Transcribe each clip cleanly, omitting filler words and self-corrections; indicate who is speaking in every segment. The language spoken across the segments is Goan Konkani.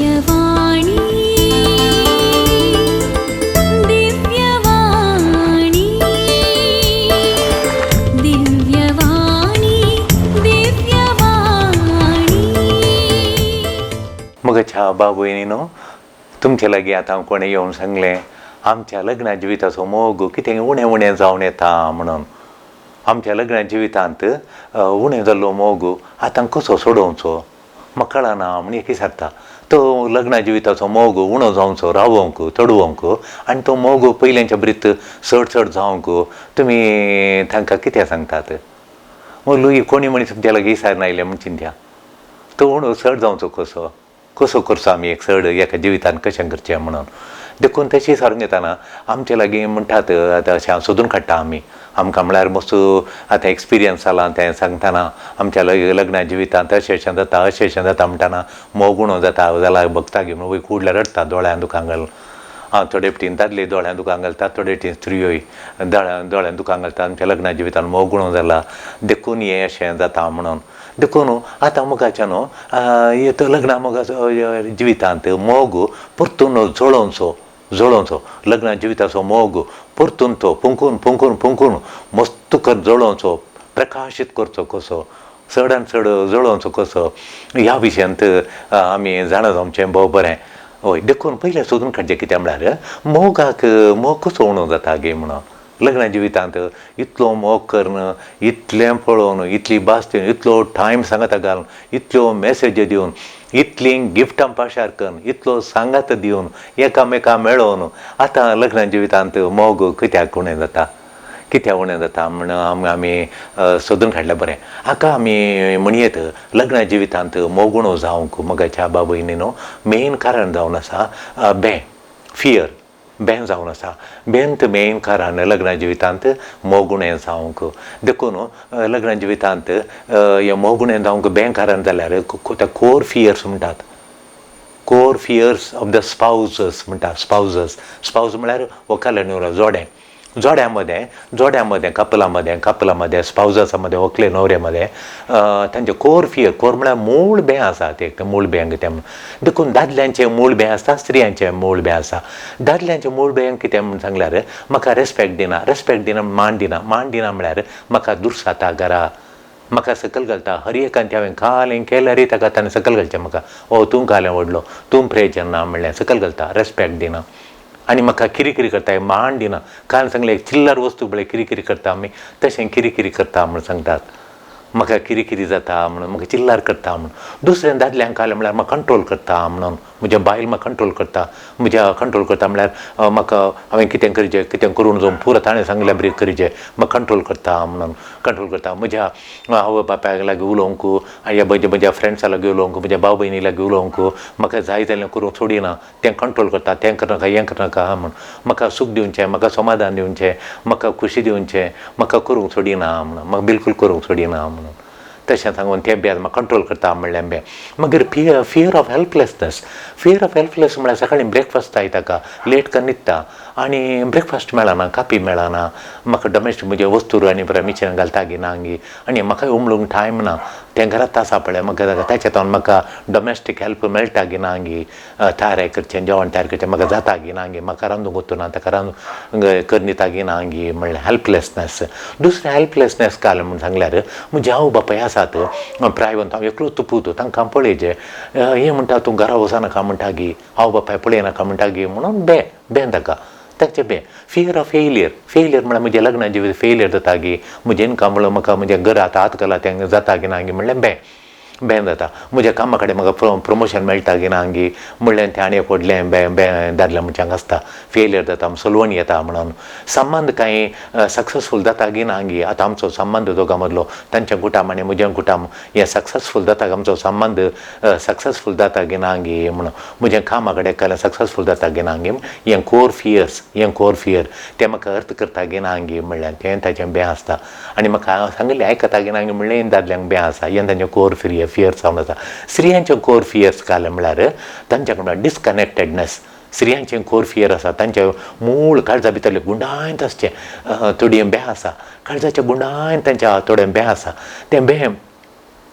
Speaker 1: दिव्यवाणी दिव्यवाणी दिव्यवाणी दिव्यवाणी.
Speaker 2: मगच्या बाबयनीनो, तुमचे लागीं आतां कोणें येवन सांगलें आमच्या लग्ना जिविताचो मोग कितें उणें उणें जावन येता म्हणून. आमच्या लग्ना जिवितांत उणें जाल्लो मोग आतां कसो सोडोवचो म्हाका कळना म्हण एक विचारता. तो लग्ना जिविताचो मोग उणो जावचो रावोवंक चडोवंक आनी तो मोग पयल्यांच्या ब्रीत चड चड जावंक तुमी तांकां कितें सांगतात? लुई कोणी मनीस तुमच्या लागीं विचारून आयले म्हण चिंत्या, तो उणो चड जावचो कसो कसो करचो आमी एक चड एका जिवितान कशें करचें म्हणून. देखून तशें सारून घेतना आमचे लागीं म्हणटात आतां अशें हांव सोदून काडटा आमी आमकां म्हळ्यार मस्त आतां एक्सपिरियन्स जाला तें सांगतना आमच्या लग्ना जिवितांत अशें अशें जाता अशें अशें जाता म्हणटाना मोग उणो जाता जाल्यार भगता घेवन वयर कुडल्यार रडटा दोळ्यां दुकां घालून. आं थोडे फावटीं दादले दोळ्यां दुकां घालतात, थोडे फावटीं स्त्रियोय दोळ्यां दुकां घालतात. आमच्या लग्ना जिवितान मोग उणो जाला देखून हें अशें जाता म्हणून. देखून आतां मोगाच्या न्हू तो लग्ना मोगाचो जिवितांत मोग परतून जळोवचो जळोवचो लग्ना जिविताचो मोग परतून तो फुंकून फुंकून फुंकून मस्त कर जळोवचो, प्रकाशीत करचो कसो, चडान चड जळोवचो कसो ह्या विशयांत आमी जाणा जावचें भोव बरें. हय, देखून पयलें सोदून काडचें कितें म्हळ्यार मोगाक मोग कसो उणो जाता गे म्हणून. लग्ना जिवितांत इतलो मोग करून इतलें पळोवन इतली भास दिवन इतलो टायम सांगाता घालून इतल्यो मॅसेजी दिवन इतलीं गिफ्टां पाशार करून इतलो सांगात दिवन एकामेका मेळोवन आतां लग्ना जिवितांत मोग कित्याक उणें जाता कित्याक उणें जाता म्हण आमी सोदून काडलें बरें. हाका आमी म्हणयेत लग्ना जिवितांत मोग उणो जावंक मोगाच्या बाबयनीनो मेन कारण जावन आसा बें, फियर बें जावन आसा. बेंत मेन कारण लग्ना जिवितांत मोग उणें जावंक. देखून लग्ना जिवितांत हें मोग उणें जावंक बें कारण जाल्यार ते कोर फियर्स म्हणटात, core fears of the spouses म्हणटा. स्पावजस, स्पावज म्हळ्यार व्हंकल आनी न्हवरो जोडें, जोड्या मदें जोड्या मदें कपला मदें कपला मदें स्पावजासा मदें व्हंकले न्हवरे मदें तांचे कोर फियर, कोर म्हळ्यार मूळ बें आसा तें मूळ बें तें. देखून दादल्यांचें मूळ बें आसता, स्त्रियांचें मूळ बें आसा. दादल्यांचें मूळ बें कितें म्हूण सांगल्यार म्हाका रेस्पेक्ट दिना, रेस्पेक्ट दिना मान दिना, मान दिना म्हळ्यार म्हाका दुर्साता घरा, म्हाका सकयल घालता. हर एकान तें हांवें कालें केल्यारय ताका ताणें सकयल घालचें म्हाका, ओ तूं कालें व्हडलो तूं प्रेजन ना म्हणलें सकयल घालता, रेस्पेक्ट दिना. आनी म्हाका किरिकिरी करता, मान दिना. कारण सांगलें चिल्लर वस्तू पळय किरिकिरी करता आमी तशें किरिकिरी करता म्हूण सांगतात. म्हाका किरिकिरी जाता म्हणून म्हाका चिल्लर करता म्हणून. दुसऱ्या दादल्यांक कालें म्हळ्यार म्हाका कंट्रोल करता म्हणून, म्हज्या बायल म्हाका कंट्रोल करता, म्हज्या कंट्रोल करता म्हळ्यार म्हाका हांवें कितें करचें कितें करूं जावं पुरो ताणें सांगल्या बरी करचें म्हाका कंट्रोल करता म्हणून कंट्रोल करता. म्हज्या आवय बापायक लागीं उलोवंक आनी म्हज्या फ्रेंड्सां लागीं उलोवंक म्हज्या भाव भयणी लागीं उलोवंक म्हाका जाय जाल्यार करूंक सोडिना, तें कंट्रोल करता, तें करनाका हें करनाका म्हूण. म्हाका सूख दिवचें, म्हाका समाधान दिवचें, म्हाका खुशी दिवचें, म्हाका करूंक सोडिना म्हणून, म्हाका बिलकूल करूंक सोडिना म्हणून तशें सांगून तें बेज म्हाका कंट्रोल करता म्हणलें बें. मागीर fear of helplessness, fear of helpless म्हळ्यार सकाळीं ब्रेकफास्ट जाय ताका, लेट करून न्हिदता आनी ब्रेकफास्ट मेळना, कापी मेळना, म्हाका डोमेस्टीक म्हजे वस्तू आनी बरें मिचेन घालता गी ना गी आनी म्हाका उमळूंक टायम ना, तें घरांत आसा पळय म्हाका ताच्या तावन म्हाका डोमेस्टीक हेल्प मेळटा गी ना गी, तयार करचें जेवण तयार करचें म्हाका जाता गी ना गी, म्हाका रांदूंक वचूना ताका रांदूंक करून दिता गी ना गी म्हणलें हेल्पलेसनेस. दुसरें हेल्पलेसनेस काल म्हूण सांगल्यार म्हजे आवय बापाय आसात प्रायवंत, हांव एकलोच पूत, तांकां पळयचें हें म्हणटा तूं घरा वचनाका म्हणटा गी, आवय बापाय पळयनाका म्हणटा गी म्हणून बें बें ताका ताचें बें. फियर ऑफ फेलियर, फेलियर म्हळ्यार म्हजें लग्ना जिवीत फेलियर जाता गी, म्हजें इनकम म्हणल्यार म्हाका म्हजें घर आतां हात घाला तें जाता गी ना गी म्हणलें बें बें जाता. म्हज्या कामा कडेन म्हाका प्रमोशन मेळटा गी ना गी म्हणलें तें आनी एक व्हडलें बें बें दादल्या मनशांक आसता, फेलियर जाता सलवण येता म्हणून. संबंद कांय सक्सेसफूल जाता गी ना गी, आतां आमचो संबंद दोगां मदलो तांच्या कुटुंब आनी म्हज्या कुटुंब हें सक्सेसफूल जाता आमचो संबंद सक्सेसफूल जाता गी ना गी म्हणून, म्हज्या कामा कडेन केल्यार सक्सेसफूल जाता गी ना गी, हें कोर फियर्स, हें कोर फियर तें म्हाका अर्थ करता गी ना गी म्हणल्यार तें ताचें बें आसता. आनी म्हाका सांगिल्लें आयकता गी ना गी म्हणलें दादल्यांक बें आसा, हें तांचें कोर फियर फियर्स जावन आसा. स्त्रियांचे कोर फियर्स कालें म्हळ्यार तांच्या म्हणल्यार डिस्कनेक्टेडनेस, स्त्रियांचें कोर फियर आसा, तांच्या मूळ काळजा भितरले गुंडायत आसचें थोडी बें आसा, काळजाच्या गुंडायत तांच्या थोडें बें आसा, तें बें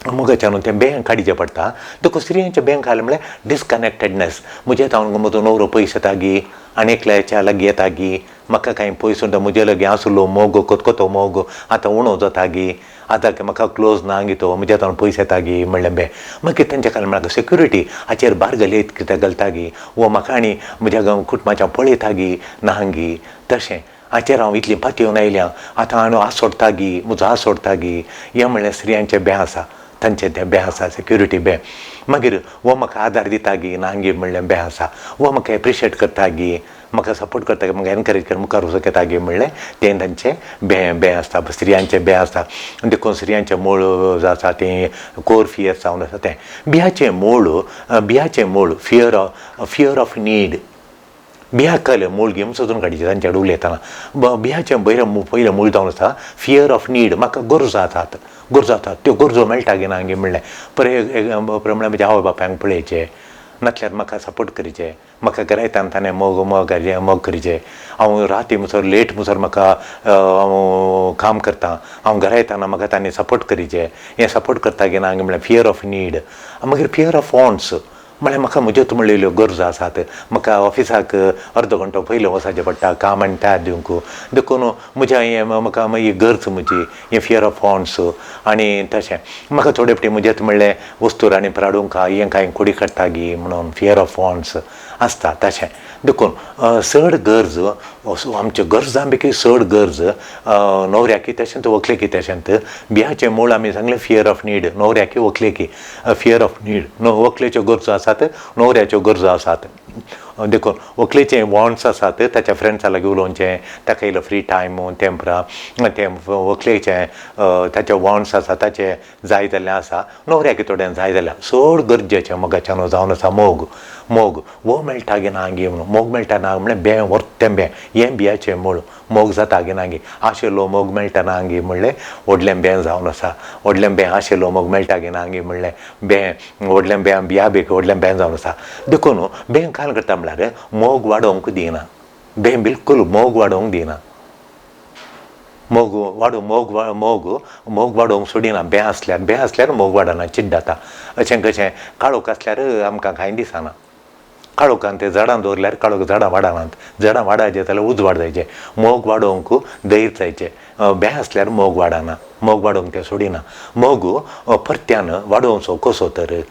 Speaker 2: मोगाच्यान तें बें काडचें पडटा. देखून स्त्रियांचें बें घालें म्हळ्यार डिसकनॅक्टेडनस, म्हज्या तावन म्हजो न्हवरो पयस येता गी आनी एकल्याच्या लागीं येता गी, म्हाका कांय पयस उरता, म्हजे लागीं आसलो मोग कोतकोतो मोग आतां उणो जाता गी, आतां म्हाका क्लोज ना गी, तो म्हज्या तावन पयस येता गी म्हणलें बें. मागीर तेंच्या खाला म्हळ्यार सेक्युरिटी हाचेर भार घालयत कितें घालता गी, वो म्हाका आनी म्हज्या कुटुंबाच्या पळयता गी ना गी, तशें हाचेर हांव इतली पातयेवन आयल्या आतां हांव आसोडटा गी, म्हजो आसोडटा गी, हें म्हणल्यार स्त्रियांचें बें आसा, तांचें तें बें आसा सेक्युरिटी बें. मागीर हो म्हाका आदार दिता गी ना गी म्हणलें बें आसा, हो म्हाका एप्रिशिएट करता गी, म्हाका सपोर्ट करता गी, म्हाका एनकरेज कर मुखार वचूंक येता गी म्हणलें तें तांचें बें बें आसता, स्त्रियांचें बें आसता. देखून स्त्रियांचें मूळ आसा तें कोर फियर जावन आसा तें बियाचें मूळ, बियाचें मूळ फियर ऑफ नीड. बियाक कळ्ळें मूळ घेवन सोदून काडचें तांच्या कडेन उलयतना. बियाचें पयलें मूळ जावन आसा फियर ऑफ नीड, म्हाका गरजो आसात, गरजो आसात, त्यो गरजो मेळटा गी ना गी म्हणलें परे म्हज्या आवय बापायक पळयचें, नासल्यार म्हाका सपोर्ट करचें, म्हाका घरा येताना ताणें मोग मोग मोग करचें, हांव राती म्हणसर लेट म्हणसर म्हाका हांव काम करता, हांव घरा येताना म्हाका ताणें सपोर्ट करचें, हें सपोर्ट करता गी ना गी म्हणल्यार फियर ऑफ नीड. मागीर फियर ऑफ वॉन्ट्स म्हळ्यार म्हाका म्हज्योच म्हणलेल्यो गरजो आसात, म्हाका ऑफिसाक अर्दो घंटो पयलें वचपाचें पडटा काम आनी तयार दिवंक, देखून म्हज्या हें म्हाका मागीर गरज म्हजी हें फियर ऑफ वॉन्ट्स. आनी तशें म्हाका थोडे फावटी म्हजेच म्हणलें वस्तूर आनी प्राडूंक हें कांय खोडी काडटा गी म्हणून फियर ऑफ वॉन्ट्स आसता. तशें देखून चड गरज आमच्या गरजां पैकी चड गरज न्हवऱ्याकी तशेंच व्हंकलेकी तशेंच. बियाचें मूळ आमी सांगलें फियर ऑफ नीड, न्हवऱ्याकी व्हंकलेकी फियर ऑफ नीड, व्हंकलेच्यो गरजो आसात, न्हवऱ्याच्यो गरजो आसात. देखून व्हंकलेचे वॉन्ट्स आसात, ताच्या फ्रेंड्सां लागीं उलोवचें, ताका इल्लो फ्री टायम तेंपरा तें व्हंकलेचें ताचे वॉन्ट्स आसा, ताचे जाय जाल्लें आसा, न्हवऱ्याक थोड्यान जाय जाल्यार चड गरजेचें मोगाच्यान जावन आसा मोग. मोग हो मेळटा गी ना गी म्हणून, मोग मेळटा ना म्हणल्यार बें व्हरतें बें, हें बियाचें मूळ, मोग जाता गी ना गी, आशिल्लो मोग मेळटा ना गी म्हणलें व्हडलें बें जावन आसा, व्हडलें बें आशिल्लो मोग मेळटा गी ना गी म्हणलें बें व्हडलें बें बिया बेक व्हडलें बें जावन आसा. देखून बें काल करता म्हणल्यार मोग वाडोवंक दिना, बें बिलकूल मोग वाडोवंक दिना, मोग वाडो मोग मोग मोग वाडोवंक सोडिना. बें आसल्यार बें आसल्यार मोग वाडना, चिड्डाता. अशें कशें काळोख आसल्यार आमकां कांय दिसना, काळोखान ते झाडां दवरल्यार काळोख झाडां वाडनात, झाडां वाडायचें जाल्यार उजवाड जायचें, मोग वाडोवंक धैर्य जायचें. बें आसल्यार मोग वाडना, मोग वाडोवंक तें सोडिना. मोग परत्यान वाडोवचो कसो तर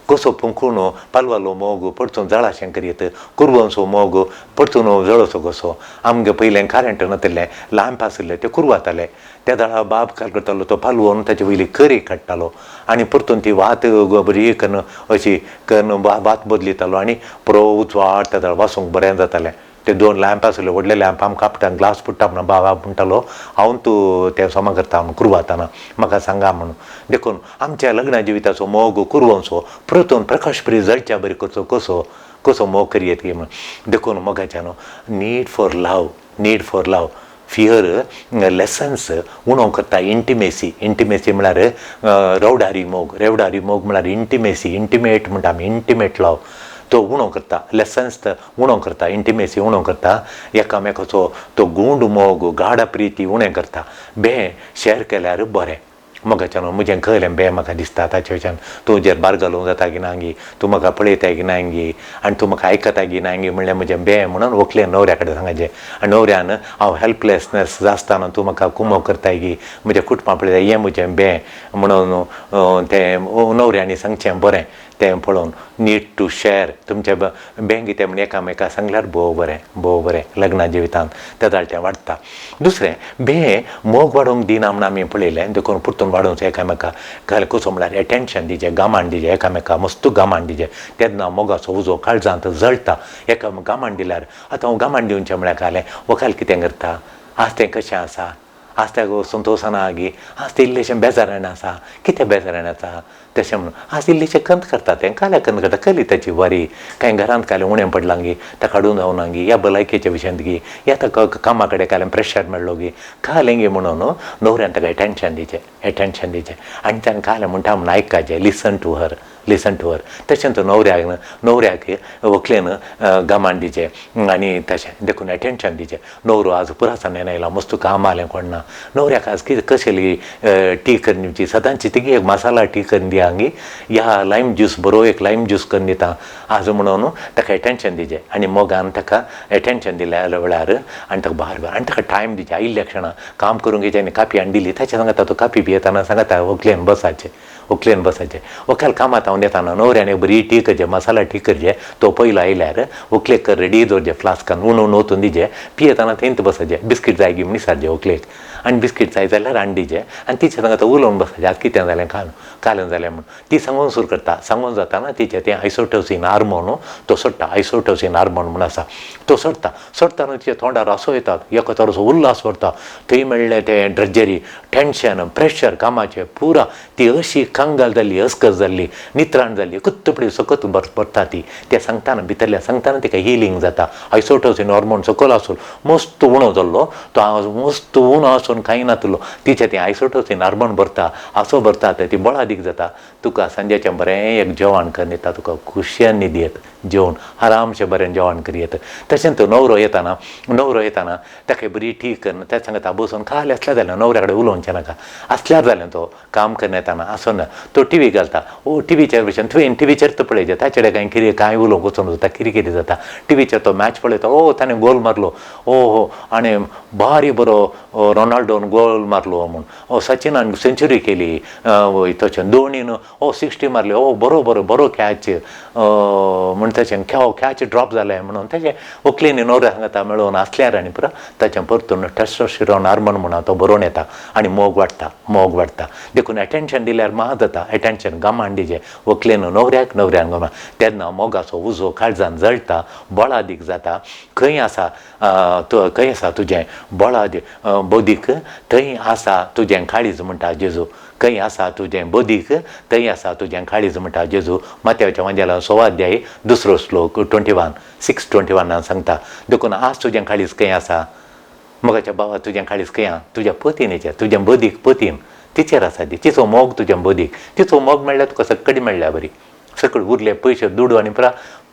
Speaker 2: कसो फुंकून पालवालो मोग परतून जळाशें करीत, कुरवांचो मोग परतून जळोचो कसो. आमगे पयलें करंट नाशिल्लें, लांप आशिल्ले ते कुरवाताले, त्या वेळार बाब काय करतालो तो पालवोन ताचे वयली करी काडटालो आनी परतून ती वात बरी कन्न अशी कन्न वात बदलितालो आनी पुरो उजवाड त्या वेळार वाचूंक बरें जातालें. ते दोन लॅम्प आसले व्हडले लॅम्प आमकां आपटा ग्लास पुट्टा म्हणून बाबा म्हणटालो हांव तूं तें सोमा करता म्हणून कुरवाताना म्हाका सांगा म्हणून. देखून आमच्या लग्न जिविताचो मोग कुरवचो परतून प्रकाश बरी जळच्या बरी करचो कसो कसो मोग करयेत की म्हणून. देखून मोगाच्यान need for love, need for love fear lessens उणो करता इंटिमेसी. इंटिमेसी म्हळ्यार रवडारी मोग, रेवडारी मोग म्हळ्यार इंटिमेसी, इंटिमेट म्हणटा आमी, इंटिमेट लव तो उणो करता, लेसन्स उणो करता, इंटिमेसी उणो करता, एकामेकाचो तो गूंड मोग गाढ प्रिती उणें करता. बें शेर केल्यार बरें मोगाच्यान म्हजें कळ्ळें बें म्हाका दिसता ताचे वयच्यान तूं जेर बार घालूंक जाता की ना गी, तूं म्हाका पळयता की ना गी आनी तूं म्हाका आयकता की ना गी म्हणल्यार म्हजें बें म्हणून व्हंकलेन न्हवऱ्या कडेन सांगचें. आनी न्हवऱ्यान हांव हेल्पलेसनेस आसतना तूं म्हाका कुमो करताय गी, म्हजें कुटुंबा पळयता हें म्हजें बें म्हणून तें न्हवऱ्यांनी सांगचें बरें. तें पळोवन नीड टू शेर तुमचें बें कितें म्हण एकामेका सांगल्यार भोव बरें, भोव बरें लग्ना जिवितांत तें जाल्यार तें वाडटा. दुसरें बें मोग वाडोवंक दिना म्हूण आमी पळयलें, देखून परतून वाडोवचें एकामेका काल कसो म्हळ्यार एटेन्शन दिवचें, गामान दिवचें एकामेका, मस्त गामान दिवचें तेन्ना मोगाचो उजो काळजांत जळटा. एका गामान दिल्यार आतां हांव गामान दिवचें म्हळ्यार कालें व्हंकल कितें करता, आज तें कशें आसा, आज तें संतोशान गी, आज तें इल्लेशें बेजारान आसा, कितें बेजारान आसा तशें म्हणून आज इल्लेशें खंत करता, तें काल्या खंत करता, कली ताची वारी कांय घरांत कालें उणें पडलां गी, ताका काडून जावना गी, या भलायकेच्या विशयांत गी, या ताका कामा कडेन कालें प्रेशर मेळ्ळो गी, कालें गी म्हणून न्हवऱ्यान ताका एटेन्शन दिवचें, एटेन्शन दिवचें आनी ताणें कालें म्हणटा म्हणून आयकाचें, listen to her, Listen to her. तशें तूं न्हवऱ्याक न्हवऱ्याक व्हंकलेन गमान दिवचें आनी तशें देखून एटेंशन दिवचें. न्हवरो आज पुरासान येयला, मस्त काम आलें कोण ना. न्हवऱ्याक आज कितें कसली टी करून दिवची, सदांची तिगी एक मसाला टी करून दिया गी या लायम ज्यूस बरो एक लायम ज्यूस करून दिता आज म्हणून ताका एटेंशन दिवचें. आनी मोगान ताका एटेंशन दिल्या वेळार आनी ताका बार बार आनी ताका टायम दिवचें. आयिल्ल्या क्षणा काम करूंक येचें आनी कापी हाडून दिली ताच्या सांगता तो कापी पियेतना सांगता व्हंकलेन बसाचें, व्हंकलेन बसाचें. व्हंकल कामांत हांव येताना न्हवऱ्यान एक बरी टी करचें, मसाला टी करचें, तो पयलो आयल्यार व्हंकलेक रेडी दवरचें फ्लास्कान उणून वचून दिवचें, पियेतना थंयच बसाचें, बिस्कीट जाय गी म्हूण विचारचें व्हंकलेक आनी बिस्कीट जाय जाल्यार हाडून दिवचें आनी तिच्या सांगता उलोवन बसाचें आज कितें जालें काल काल जालें म्हूण. ती सांगून सुरू करता, सांगून जाताना तिचें तें आयसोटोसीन हार्मोन तो सोडटा, आयसोटोसीन हार्मोन म्हूण आसा तो सोडटा. सोडटाना तिच्या तोंडार हांसो येतात, एका तराचो उल्हास व्हरता. थंय मेळ्ळें तें ड्रजरी, टेंशन, प्रेशर कामाचें पुरा ती अशी कंगाल जाल्ली, अस्कस जाल्ली, नित्राण जाल्ली, कुत्तपडी सकत भरता ती. तें सांगताना भितरल्या सांगताना तिका हिलींग जाता. आयसोटोसीन हार्मोन सकयल आसून मस्त उणो जाल्लो तो मस्त उणो आसून कांय नातलो तिचें तें आयसोटोसीन हार्मोन भरता, आसो भरता, ती बळादीक जाता. तुका सांजेचें बरें एक जेवण करून दिता, तुका खुशयान न्हीद येत, जेवण आरामशें बरें जेवण करी येता. तशेंच तो न्हवरो येताना, न्हवरो येताना ताका बरी टी करून तें सांगता बसून खाली आसल्यार जालें, न्हवऱ्या कडेन उलोवचें नाका, आसल्यार जालें तो काम करून येताना आसो ना तो टिवी घालता. ओ टिवीचेर भशेन तुवें टिवीचेर तो पळयचें, ताचे कडेन कांय कितें कांय उलोवंक वचून जाता, कितें कितें जाता टिवीचेर तो मॅच पळयता. ओ ताणें गोल मारलो, ओ हो आनी भारी बरो रोनाल्डोन गोल मारलो म्हूण, ओ सचिनान सेंचुरी केली, तशें धोनीन ओ 60 मारली, ओ बरो बरो बरो कॅच म्हूण तशें कॅच ड्रॉप जालें म्हणून तशें व्हंकलेन न्हवऱ्या सांगता मेळोवन आसल्यार आनी पुरो ताचें परतून टेस्टोस्टेरोन हार्मोन म्हणा तो बरोवन येता आनी मोग वाडटा, मोग वाडटा. देखून एटेंशन दिल्यार मात जाता, एटेंशन गमान दिवचें व्हंकलेन न्हवऱ्याक, न्हवऱ्यान गमान, तेन्ना मोगाचो उजो काळजान जळटा, बळादीक जाता. खंय आसा खंय आसा तुजें बळादीक बौद्धीक, थंय आसा तुजें काळीज म्हणटा जेजू. खंय आसा तुजें बौद्धीक थंय आसा तुजें काळीज म्हणटा जेजू. मात्याच्या वांजेला 6 अध्याय 2 श्लोक 21 6:21 सांगता. देखून आज तुजें काळीज खंय आसा मोगाच्या बाबा, तुजें काळीज खंय आसा तुज्या पतीनेचेर, तुजें बौद्धीक पतीन तिचेर आसा ती, तिचो मोग तुज्या बौद्धीक, तिचो मोग मेळ्ळ्यार तुका सक्कडी मेळ्ळ्या बरी, सगळी उरले पयशे दुडू आनी पुरा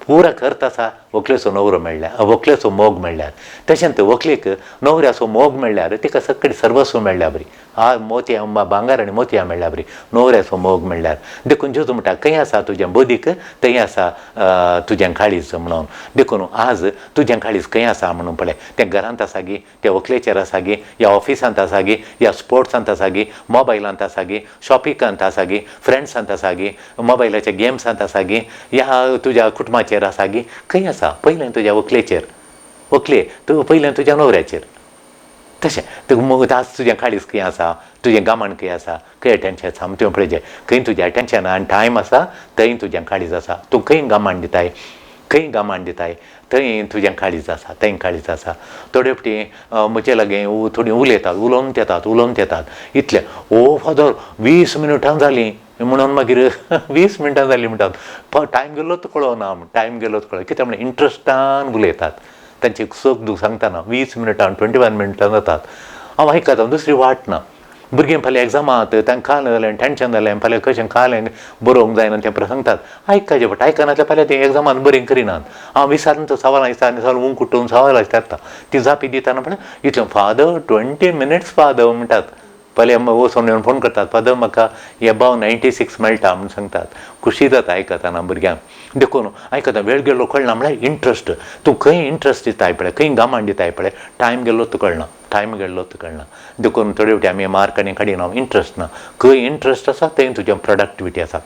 Speaker 2: पुरा खर्च आसा व्हंकलेचो न्हवरो मेळ्ळ्यार, व्हंकलेचो मोग मेळ्ळ्यार. तशेंच व्हंकलेक न्हवऱ्याचो मोग मेळ्ळ्यार तिका सगळी सर्वस्व मेळ्ळ्या बरी, आ मोतयां भांगर आनी मोतयां मेळ्ळ्या बरी न्हवऱ्याचो मोग मेळ्ळ्यार. देखून जेजू म्हणटा खंय आसा तुजें बौद्धीक थंय आसा तुजें काळीज म्हणून. देखून आज तुजें काळीज खंय आसा म्हणून पळय, तें घरांत आसा गी, तें व्हंकलेचेर आसा गी, या ऑफिसांत आसा गी, या स्पोर्ट्सांत आसा गी, मोबायलांत आसा गी, शॉपिंगांत आसा गी, फ्रेंड्सांत आसा गी, मोबायलाच्या गेम्सांत आसा गी, या तुज्या कुटुंबाचेर आसा गी, खंय आसा? पयलें तुज्या व्हंकलेचेर, व्हंकले तूं पयलें तुज्या न्हवऱ्याचेर. तशें तुका आज तुजें काळीज खंय आसा, तुजें गमान खंय आसा, खंय अटेंशन आसा तुवें पळयचें, खंय तुजें अटेंशन आनी टायम आसा थंय तुजें काळीज आसा. तूं खंय गमान दिताय, खंय गमान दिताय थंय तुजें काळीज आसा, थंय काळीज आसा. थोडे फावटी म्हजे लागीं थोडीं उलयतात, उलोवन येतात, उलोवन येतात इतलें, ओ फादर 20 मिनटां जालीं म्हणून मागीर 20 मिनटां जालीं म्हणटात, टायम गेलो तो कळना, टायम गेलो तो कळना कित्याक म्हणल्यार इंट्रस्टान उलयतात, तांची सुख दूख सांगतना 20 मिनटां 21 मिनटां जातात. हांव आयकता, दुसरी वाट ना. भुरगीं फाल्यां एग्जामाक तांकां काल जालें, टेंशन जालें, फाल्यां कशें काल बरोवंक जायना तें सांगतात, आयकपाचें बट आयकनासल्यार फाल्यां तें एग्जामान बरीं करिनात. हांव विचारून तो सवाल विचारून सवाल उंक उठून सवाल विचारता, ती जापी दितना म्हणल्यार इतलें फादर 20 मिनट्स फादर म्हणटात. फाल्यां वचोन येवन फोन करतात, फादर म्हाका एबाव 96 मेळटा म्हूण सांगतात. खुशी जाता आयकतना भुरग्यांक. देखून आयकता वेळ गेलो कळना म्हळ्यार इंट्रस्ट, तूं खंय इंट्रस्ट दिताय पळय, खंय गमान दिताय पळय, टायम गेलो तो कळना, टायम गेल्लो तो कळना. देखून थोडे फावटी आमी मार्क आनी काडिना, इंट्रस्ट ना, खंय इंट्रस्ट आसा थंय तुजें प्रोडक्टिविटी आसा,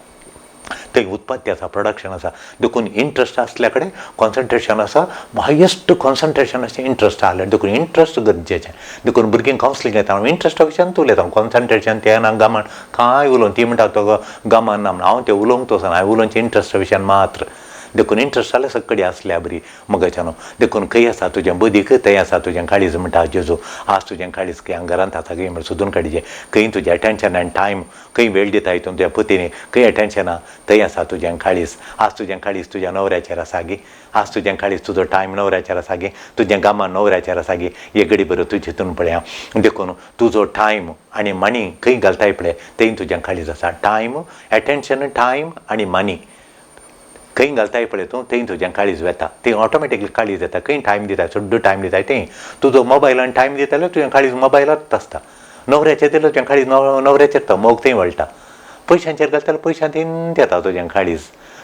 Speaker 2: थंय उत्पत्ती आसा, प्रोडक्शन आसा. देखून इंट्रस्ट आसल्या कडेन कॉन्सन्ट्रेशन आसा, हायेस्ट कॉन्सन्ट्रेशन आसा इंट्रस्ट आसल्यार. देखून इंट्रस्ट गरजेचें. देखून भुरगीं कावन्सिलींग येता, हांव इंट्रस्टा विशयान उलयता, कॉन्सन्ट्रेशन तें ना गमान कांय उलोवन ती म्हणटा तो गमान ना म्हणून हांव तें उलोवंक वचना, हांवें उलोवचें इंट्रस्टा विशयान मात्र. देखून इंट्रस्ट जाल्यार सगळी आसल्या बरी मगाच्यानो. देखून खंय आसा तुजें बदीक थंय आसा तुजें काळीज म्हणटा जेजू. आज तुजें काळीज खंय घरांत आसा खंय म्हण सोदून काडचें. खंय तुजें अटेन्शन आनी टायम खंय वेळ दिता तूं तुज्या पतीनी, खंय अटेन्शन आहा थंय आसा तुजें काळीज. आज तुजें काळीज तुज्या न्हवऱ्याचेर आसा गी, आज तुजें काळीज तुजो टायम न्हवऱ्याचेर आसा गी, तुजें कामां न्हवऱ्याचेर आसा गी, हे घडी बरो तूं चिंतून पळया. देखून तुजो टायम आनी मनी खंय घालताय पळय थंय तुजें काळीज आसा. टायम, एटेन्शन, टायम आनी मनी खंय घालताय पळय तूं थंय तुजें काळीज वेता, थंय ऑटोमॅटिकली काळीज येता. खंय टायम दिताय, सड्डो टायम दिताय थंय तुजो मोबायलान टायम दिता जाल्यार तुजें काळीज मोबायलात आसता. न्हवऱ्याचेर दिल्यार तुजें काळीज न्हवऱ्याचेर येता, मोग थंय वळटा. पयशांचेर घालता जाल्यार पयशां थंय येता तुजें काळीज.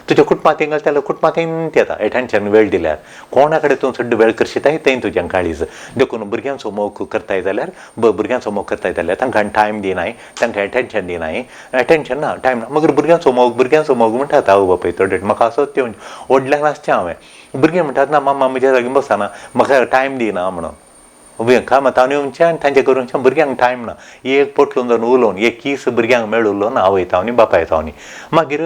Speaker 2: तुज्या कुटुंबांत घालता जाल्यार कुटुंबांत येता. एटेन्शन वेळ दिल्यार कोणा कडेन तूं चड वेळ करशिताय थंय तुजें काळीज. देखून भुरग्यांचो मोग करताय जाल्यार भुरग्यांचो मोग करताय जाल्यार तांकां टायम दिनाय, तांकां एटेन्शन दिनाय, एटेन्शन ना टायम ना. मगीर भुरग्यांचो मोग, भुरग्यांचो मोग म्हणटात आवय बापूय थोडे. म्हाका असो ते व्हडल्यान आसचें हांवें. भुरगीं म्हणटात ना मामा म्हज्या लागीं बसना, म्हाका टायम दिना म्हणून. कामां तावन येवचें आनी तांचें करूंचें, भुरग्यांक टायम ना. एक पोटलून जावन उलोवन एक कीस भुरग्यांक मेळुल्लो ना आवय तावनी बापाय तावनी. मागीर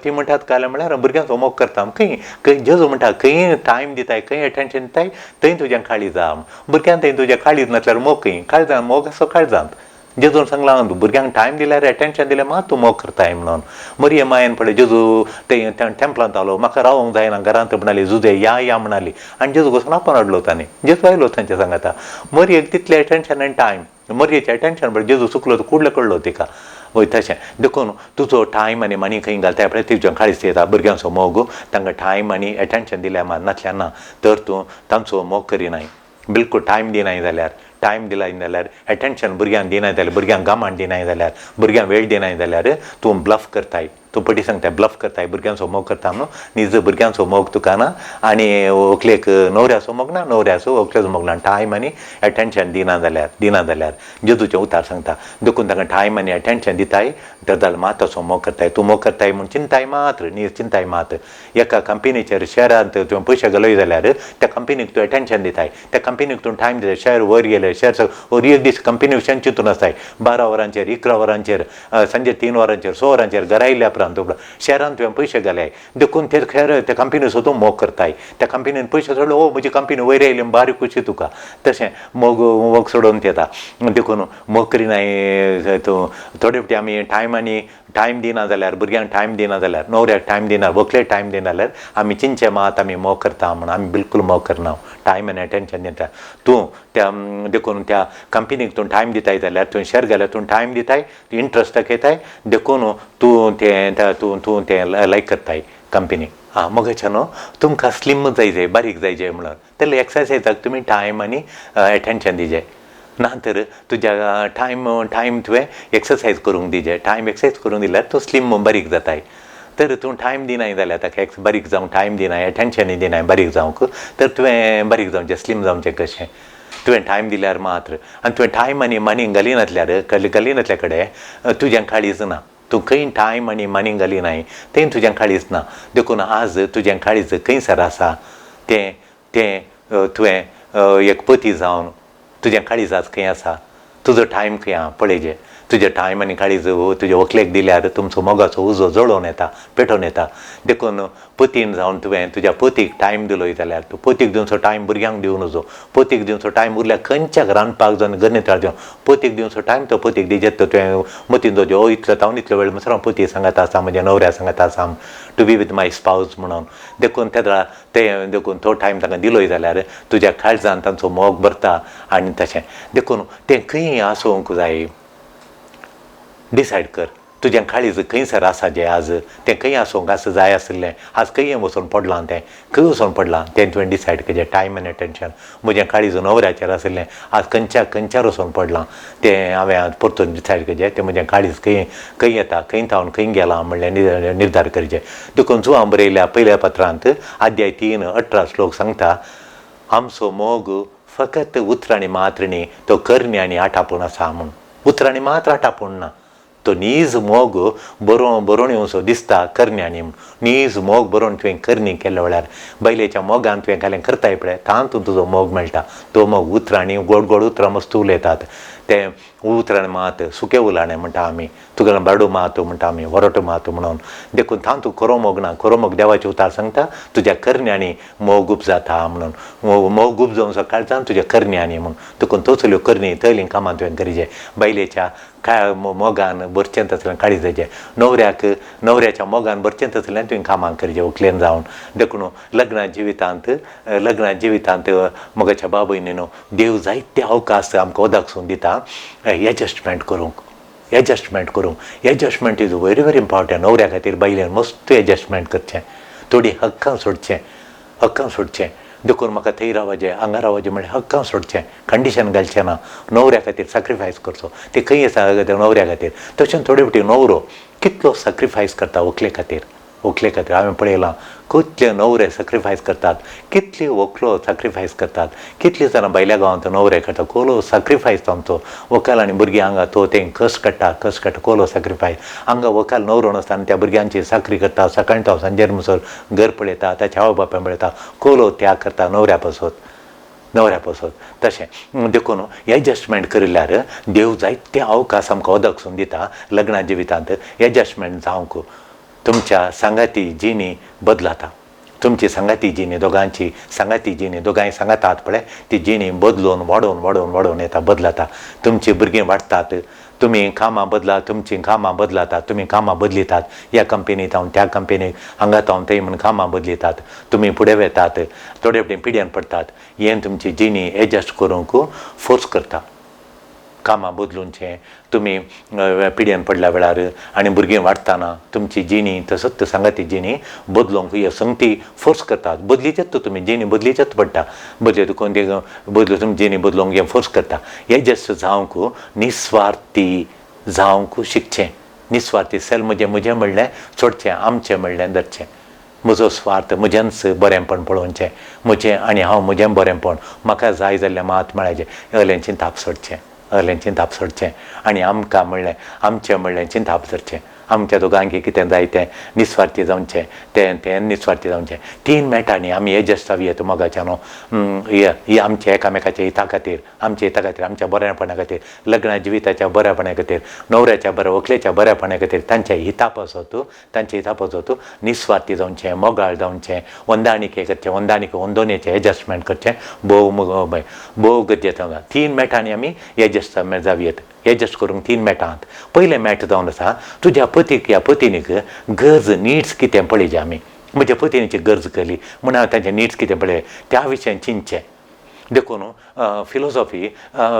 Speaker 2: ती म्हणटात कालें म्हळ्यार भुरग्यांचो मोग करता. खंय खंय जेजू म्हणटा खंय टायम दिताय, खंय एटेन्शन दिताय थंय तुजें काळीज आहा. भुरग्यांक थंय तुजें काळीज नासल्यार मोग खंय, काळजान मोग आसो काळजांत. जेजून सांगलां भुरग्यांक टायम दिल्यार एटेन्शन दिल्यार मात तूं मोग करताय म्हणून. मरिये मायेन पळय जेजू ते टेंपलांत आलो, म्हाका रावंक जायना घरांत म्हणाली, जुजे या या म्हणाली आनी जेजू वचून आपोवन हाडलो ताणें. जेजू आयलो तांच्या सांगाता. मरियेक तितलें एटेन्शन आनी टायम, मरियेचें एटेन्शन पळय जेजू चुकलो तो कुडले कडलो तिका. वय तशें देखून तुजो टायम आनी मनी खंय घालताय पळय तुज्या काळीज येता. भुरग्यांचो मोग तांकां टायम आनी एटेन्शन दिल्यार मात, नासल्यार ना तर तूं तांचो मोग करिनाय, बिलकूल टायम दिनाय जाल्यार, टायम दिलाय जाल्यार, एटेन्शन भुरग्यांक दिनाय जाल्यार, भुरग्यांक गामान दिनाय जाल्यार, भुरग्यांक वेळ दिनाय जाल्यार तूं ब्लफ करताय. तूं पटी सांगताय ब्लफ करताय, भुरग्यांचो मोग करता न्हू. निज भुरग्यांचो मोग तुका ना आनी व्हंकलेक न्हवऱ्याचो मोग ना, न्हवऱ्याचो व्हंकलेचो मोग ना. टायम आनी एटेन्शन दिना जाल्यार, दिना जाल्यार जेजूचें उतार सांगता. देखून तांकां टायम आनी एटेन्शन दिताय तर जाल्यार मात तसो मोग करताय. तूं मोग करताय म्हूण चिंताय मात्र, नीज चिंताय मात. एका कंपनीचेर शहरांत तुवें पयशे घालय जाल्यार त्या कंपनीक तूं एटेन्शन दिताय, त्या कंपनीक तूं टायम दिताय. शहर वयर गेले, शहर वर एक दीस कंपनी विशयान चिंतून आसताय. 12 वरांचेर, 11 वरांचेर, सांजे 3 वरांचेर, 6 वरांचेर घरा आयल्या उपरांत शहरांत तुवें पयशे घाले. देखून ते खेर त्या कंपनीचो तूं मोग करताय. त्या कंपनीन पयशे सोडले, ओ म्हजी कंपनी वयर आयली बारीक खुशी तुका. तशें मोग मोग सोडून येता. देखून मोग करिनाय तूं. थोडे फावटी आमी टायम आनी टायम दिना जाल्यार, भुरग्यांक टायम दिना जाल्यार, न्हवऱ्याक टायम दिना, व्हंकलेक टायम दिना जाल्यार आमी चिंतचें मात आमी मोग करता म्हण. आमी बिलकूल मोग करना. टायम आनी एटेन्शन दिता तूं त्या. देखून त्या कंपनीक तूं टायम दिताय जाल्यार, तूं शेअर घाल्यार तूं टायम दिताय, तूं इंट्रस्ट दाखयताय. देखून तूं तें तूं तूं तें लायक करताय कंपनी. आं मगाच्या न्हू तुमकां स्लिम जाय जाय, बारीक जाय जाय म्हणून तेन्ना एक्सरसायजाक तुमी टायम आनी एटेन्शन दिजे. ना तर तुज्या टायम टायम तुवें एक्सरसायज करूंक दिजे. टायम एक्सरसायज करूंक दिल्यार तूं स्लिम बारीक जाताय. तर तूं टायम दिनाय जाल्यार ताका बारीक जावंक टायम दिनाय, एटेन्शनय दिनाय बारीक जावंक, तर तुवें बारीक जावचें, स्लिम जावचें कशें? तुवें टायम दिल्यार मात्र. आनी तुवें टायम आनी मनी घालिनासल्यार, घालिनासल्या कडेन तुजें काळीज ना. तूं खंय टायम आनी मनी घालिनाय थंय तुजें काळीज ना. देखून आज तुजें काळीज खंयसर आसा तें तें तुवें एक पती जावन तुजें काळीज आज खंय आसा, तुजो टायम खंय आहा पळयजे. तुजें टायम आनी काळीज तुजे व्हंकलेक दिल्यार तुमचो मोगाचो उजो जळोवन येता, पेटोवन येता. देखून पतीन जावन तुवें तुज्या पतीक टायम दिलोय जाल्यार, तूं पतीक दिवचो टायम भुरग्यांक दिवन वचो. पतीक दिवचो टायम उरल्यार खंयच्याक रांदपाक जावन गणिताक दिवन पतीक दिवचो टायम तो पतीक दिजेत. तो तुवें मतीन दवरचें, ओ इतलो तावन इतलो वेळ म्हणसर हांव पती सांगात आसा, म्हज्या न्हवऱ्या सांगात आसा, to be with my spouse म्हणून. देखून तेदळा तें देखून तो टायम तांकां दिलोय जाल्यार तुज्या काळजान तांचो मोग भरता. आनी तशें देखून तें खंय आसूंक जाय डिसायड कर. तुजें काळीज खंयसर आसा जें आज तें खंय आसूंक आसा जाय आशिल्लें, आज खंय वचून पडलां, तें खंय वचून पडलां तें तुवें डिसायड करचें. टायम आनी एटेन्शन. म्हजें काळीज न्हवऱ्याचेर आशिल्लें, आज खंयच्या खंयच्यार वचून पडलां तें हांवें आज परतून डिसायड करचें. तें म्हजें काळीज खंय खंय येता, खंय थावन खंय गेलां म्हणलें निर्धार करचें. देखून जुवां बरयल्या पयल्या पत्रांत अध्याय 3:18 श्लोक सांगता, आमचो मोग फकत उतरांनी मात्र न्ही, तो करणी आनी आटापून आसा म्हूण. उतरांनी मात्र आटापून ना, तो नीज मोग बरोवन येवचो दिसता करण्यांनी. नीज मोग बरोवन तुवें करणी केल्ले वेळार, बायलेच्या मोगान तुवें घालें करताय पळय, तातूंत तुजो मोग मेळटा. तो मोग उतरांनी गोड गोड उतरां मस्त उलयतात. तें उतरां मात सुकें उलाणें म्हणटा आमी, तुगेलें बारडू मात म्हणटा आमी, वरोटो मात म्हणून. देखून तातूंत खरो मोग ना. खरो मोग देवाचें उतार सांगता तुज्या करण्यांनी मोग उपजाता म्हणून. मोग उपजोवचो काळजान तुज्या करण्यांनी म्हूण. देखून तसल्यो करणी तसलीं कामां तुवें करीजे. बायलेच्या काय मोगान भरचें तसलें काळीज जायचें, न्हवऱ्याक न्हवऱ्याच्या मोगान भरचें तसलें तुवें कामां करचें व्हंकलेन जावन. देखून लग्ना जिवितांत, लग्ना जिवितांत मोगाच्या बाबय न्हू देव जायते अवकाश आमकां ओदकसून दिता एडजस्टमेंट करूंक, एडजस्टमेंट करूंक. Adjustment is very very important. न्हवऱ्या खातीर बायलेन मस्त एडजस्टमेंट करचें, थोडीं हक्कां सोडचें, हक्कां सोडचें. देखून म्हाका थंय रावचें हांगा रावचें म्हणल्यार हक्कां सोडचें, कंडिशन घालचें ना. न्हवऱ्या खातीर सॅक्रिफायस करचो, ते खंय आसा न्हवऱ्या खातीर. तशें थोडे फावटी न्हवरो कितलो सॅक्रिफायस करता व्हंकले खातीर, व्हंकले खातीर. हांवें पळयलां कितले न्हवरे सॅक्रिफायस करतात, कितली व्हंकलो सॅक्रिफायस करतात, कितलीं जाणां भायल्या गांवांत न्हवरे करतात. कोलो सॅक्रिफायस तांचो. व्हंकल आनी भुरगीं हांगा तो तें कस काडटा, कस काडटा, कोलो सॅक्रिफायस. हांगा व्हंकल न्हवरो नासता आनी त्या भुरग्यांची चाकरी करता, सकाळीं तो सांजेर म्हणसर घर पळयता, ताच्या आवय बापायक पळयता, कोलो त्याग करता न्हवऱ्या पासत, न्हवऱ्या पासत. तशें देखून एडजस्टमेंट करिल्ल्यार देव जायते अवकाश आमकां ओदकसून दिता लग्ना जिवितांत एडजस्टमेंट जावंक. तुमच्या सांगाती जिणी बदलाता, तुमची सांगाती जिणी, दोगांची सांगाती जिणी, दोगांय सांगातात पळय ती जिणी बदलून वाडोवन वाडोवन वाडोवन येता, बदलाता. तुमचीं भुरगीं वाडटात, तुमी कामां बदला, तुमचीं कामां बदलातात, तुमी कामां बदलितात, ह्या कंपनीत हांव त्या कंपनीक, हांगा हांव थंय म्हूण कामां बदलितात. तुमी फुडें वेतात, थोडे फावटी पिड्यान पडटात. हें तुमची जिणी एडजस्ट करूंक फोर्स करता. कामां बदलुनचें तुमी पिड्यान पडल्या वेळार आनी भुरगीं वाडटना तुमची जिणी तसोच सांगाती जिणी बदलूंक हे संगती फोर्स करतात. बदलीचेच तुमी जिणी बदलीचेच पडटा, बदली तुका ते बदलू तुमी जिणी बदलूंक हें फोर्स करता. एडजस्ट जावंक निस्वार्थी जावंक शिकचें. निस्वार्थी सेल म्हजें म्हजें म्हणलें सोडचें, आमचें म्हणलें धरचें. म्हजो स्वार्थ म्हजेंच बरेंपण पळोवचें, म्हजें आनी हांव म्हजें बरेंपण म्हाका जाय जाल्लें मात मेळाचें, असलें चिंताप सोडचें, असलें चिंताप सोडचें. आनी आमकां म्हणलें आमचें म्हणलें चिंताप धरचें. आमच्या दोगांकी कितें जाय तें निस्वार्थी जावचें, तें तें निस्वार्थी जावचें. तीन मेटांनी आमी एडजस्ट जावया मोगाच्या न्हू ही आमच्या एकामेकाच्या हिता खातीर, आमच्या हिता खातीर, आमच्या बरेपणा खातीर, लग्ना जिविताच्या बरेपणा खातीर, न्हवऱ्याच्या बऱ्या व्हंकलेच्या बरेपणा खातीर, तांच्या हिता पासत, तांच्या हिता पासत निस्वार्थी जावचें, मोगाळ जावचें, वंदाणिके करचें, वंदाणिके वंदोनेचें एडजस्टमेंट करचें भोव भोव गरजेचें. तीन मेटांनी आमी एडजस्ट जावयेत. एडजस्ट करूंक तीन मेटांत. पयलें मेट जावन आसा तुज्या पतीक या पतिनीक गरज निड्स कितें पळयचे. आमी म्हज्या पतिनीची गरज कली म्हूण हांवें तांचे निड्स कितें पळय त्या विशयान चिंतचें. देखून फिलोसॉफी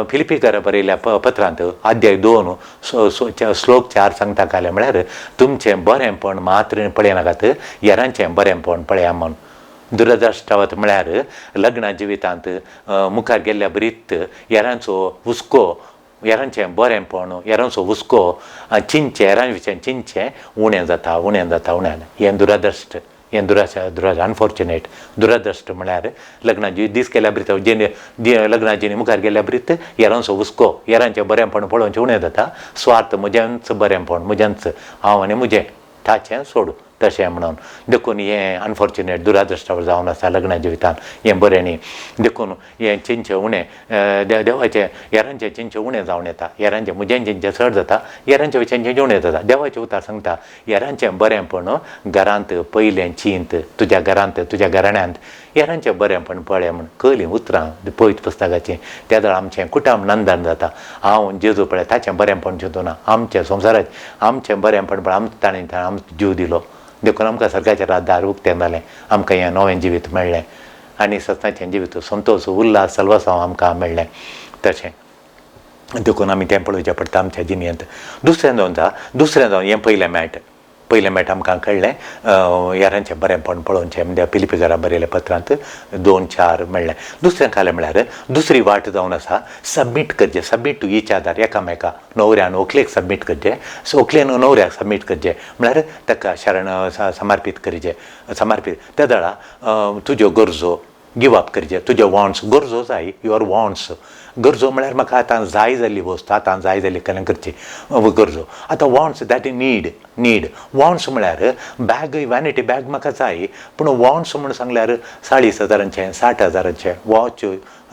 Speaker 2: फिलिपीकर बरयल्या पत्रांत अध्याय 2 श्लोक 4 सांगता कालें म्हळ्यार तुमचें बरेंपण मात्र पळयनाकात, हेरांचें बरेंपण पळया म्हूण. दुरदृश्टावत म्हळ्यार लग्ना जिवितांत मुखार गेल्ल्या बरीत हेरांचो हुस्को, हेरांचें बरेंपण, हेरांचो हुस्को चिंतचें, हेरां विशयान चिंतचें उणें जाता, उणें जाता, उणें. हें दुरदृश्ट, हें दुराश अनफॉर्चुनेट दुरदृश्ट म्हळ्यार लग्नाची दीस केल्या बरीत जेणे लग्नाची मुखार गेल्या बरीत हेरांचो हुस्को, हेरांचें बरेंपण पळोवचें उणें जाता. स्वार्थ म्हजेंच बरेंपण, म्हजेंच हांव आनी म्हजें ताचें सोडू तशें म्हणून. देखून हें अनफॉर्चुनेट दुरादृश्टावर जावन आसा लग्ना जिवितान, हें बरें न्ही. देखून हें चिंतचें उणें देवाचें हेरांचें चिंतचें उणें जावन येता, हेरांचें म्हजें चिंतचें चड जाता, हेरांचें विशयान चिंतचें उणें जाता. देवाचें उतार सांगता हेरांचें बरेंपण घरांत पयलें चिंत, तुज्या घरांत तुज्या घराण्यांत हेरांचें बरेंपण पळय म्हूण. कयलीं उतरां पवित्र पुस्तकाचीं त्या वेळार आमचें कुटुंब नंदन जाता. हांव जेजू पळय ताचें बरेंपण चिंतूना, आमचें संवसाराचें आमचें बरेंपण पळय, ताणें आमचो जीव दिलो. देखून आमकां सर्गाचें दार उक्तें जालें, आमकां हें नवें जिवीत मेळ्ळें आनी सत्याचें जिवीत संतोश उल्हास सल्वसांव आमकां मेळ्ळें. तशें देखून आमी तें पळोवचें पडटा आमच्या जिणेंत. दुसरें जावन जा, दुसरें जावन हें पयलें मेट, पयलें मेट आमकां कळ्ळें हेरांचें बरेंपण पळोवचें म्हणजे फिलिपीकारा बरयल्या पत्रांत 2:4 मेळ्ळें. दुसरें कालें म्हळ्यार दुसरी वाट जावन आसा सबमीट करचें, सबमीट टू इच अदर, एकामेका न्हवऱ्यान व्हंकलेक सबमीट करचें, व्हंकलेन न्हवऱ्याक सबमीट करचें म्हळ्यार ताका शरण समर्पीत करचें, समर्पीत. त्या वेळार तुज्यो गरजो गिव अप करचें, तुज्यो वॉन्ट्स, गरजो जाय, your wants, गरजो म्हळ्यार म्हाका आतां जाय जाल्ली वस्तू, आतां जाय जाल्ली कलें करची गरजो. आतां wants that you need, need wants म्हळ्यार बॅग, वॅनिटी बॅग म्हाका जाय, पूण वॉन्ट्स म्हूण सांगल्यार 40,000 60,000 वॉच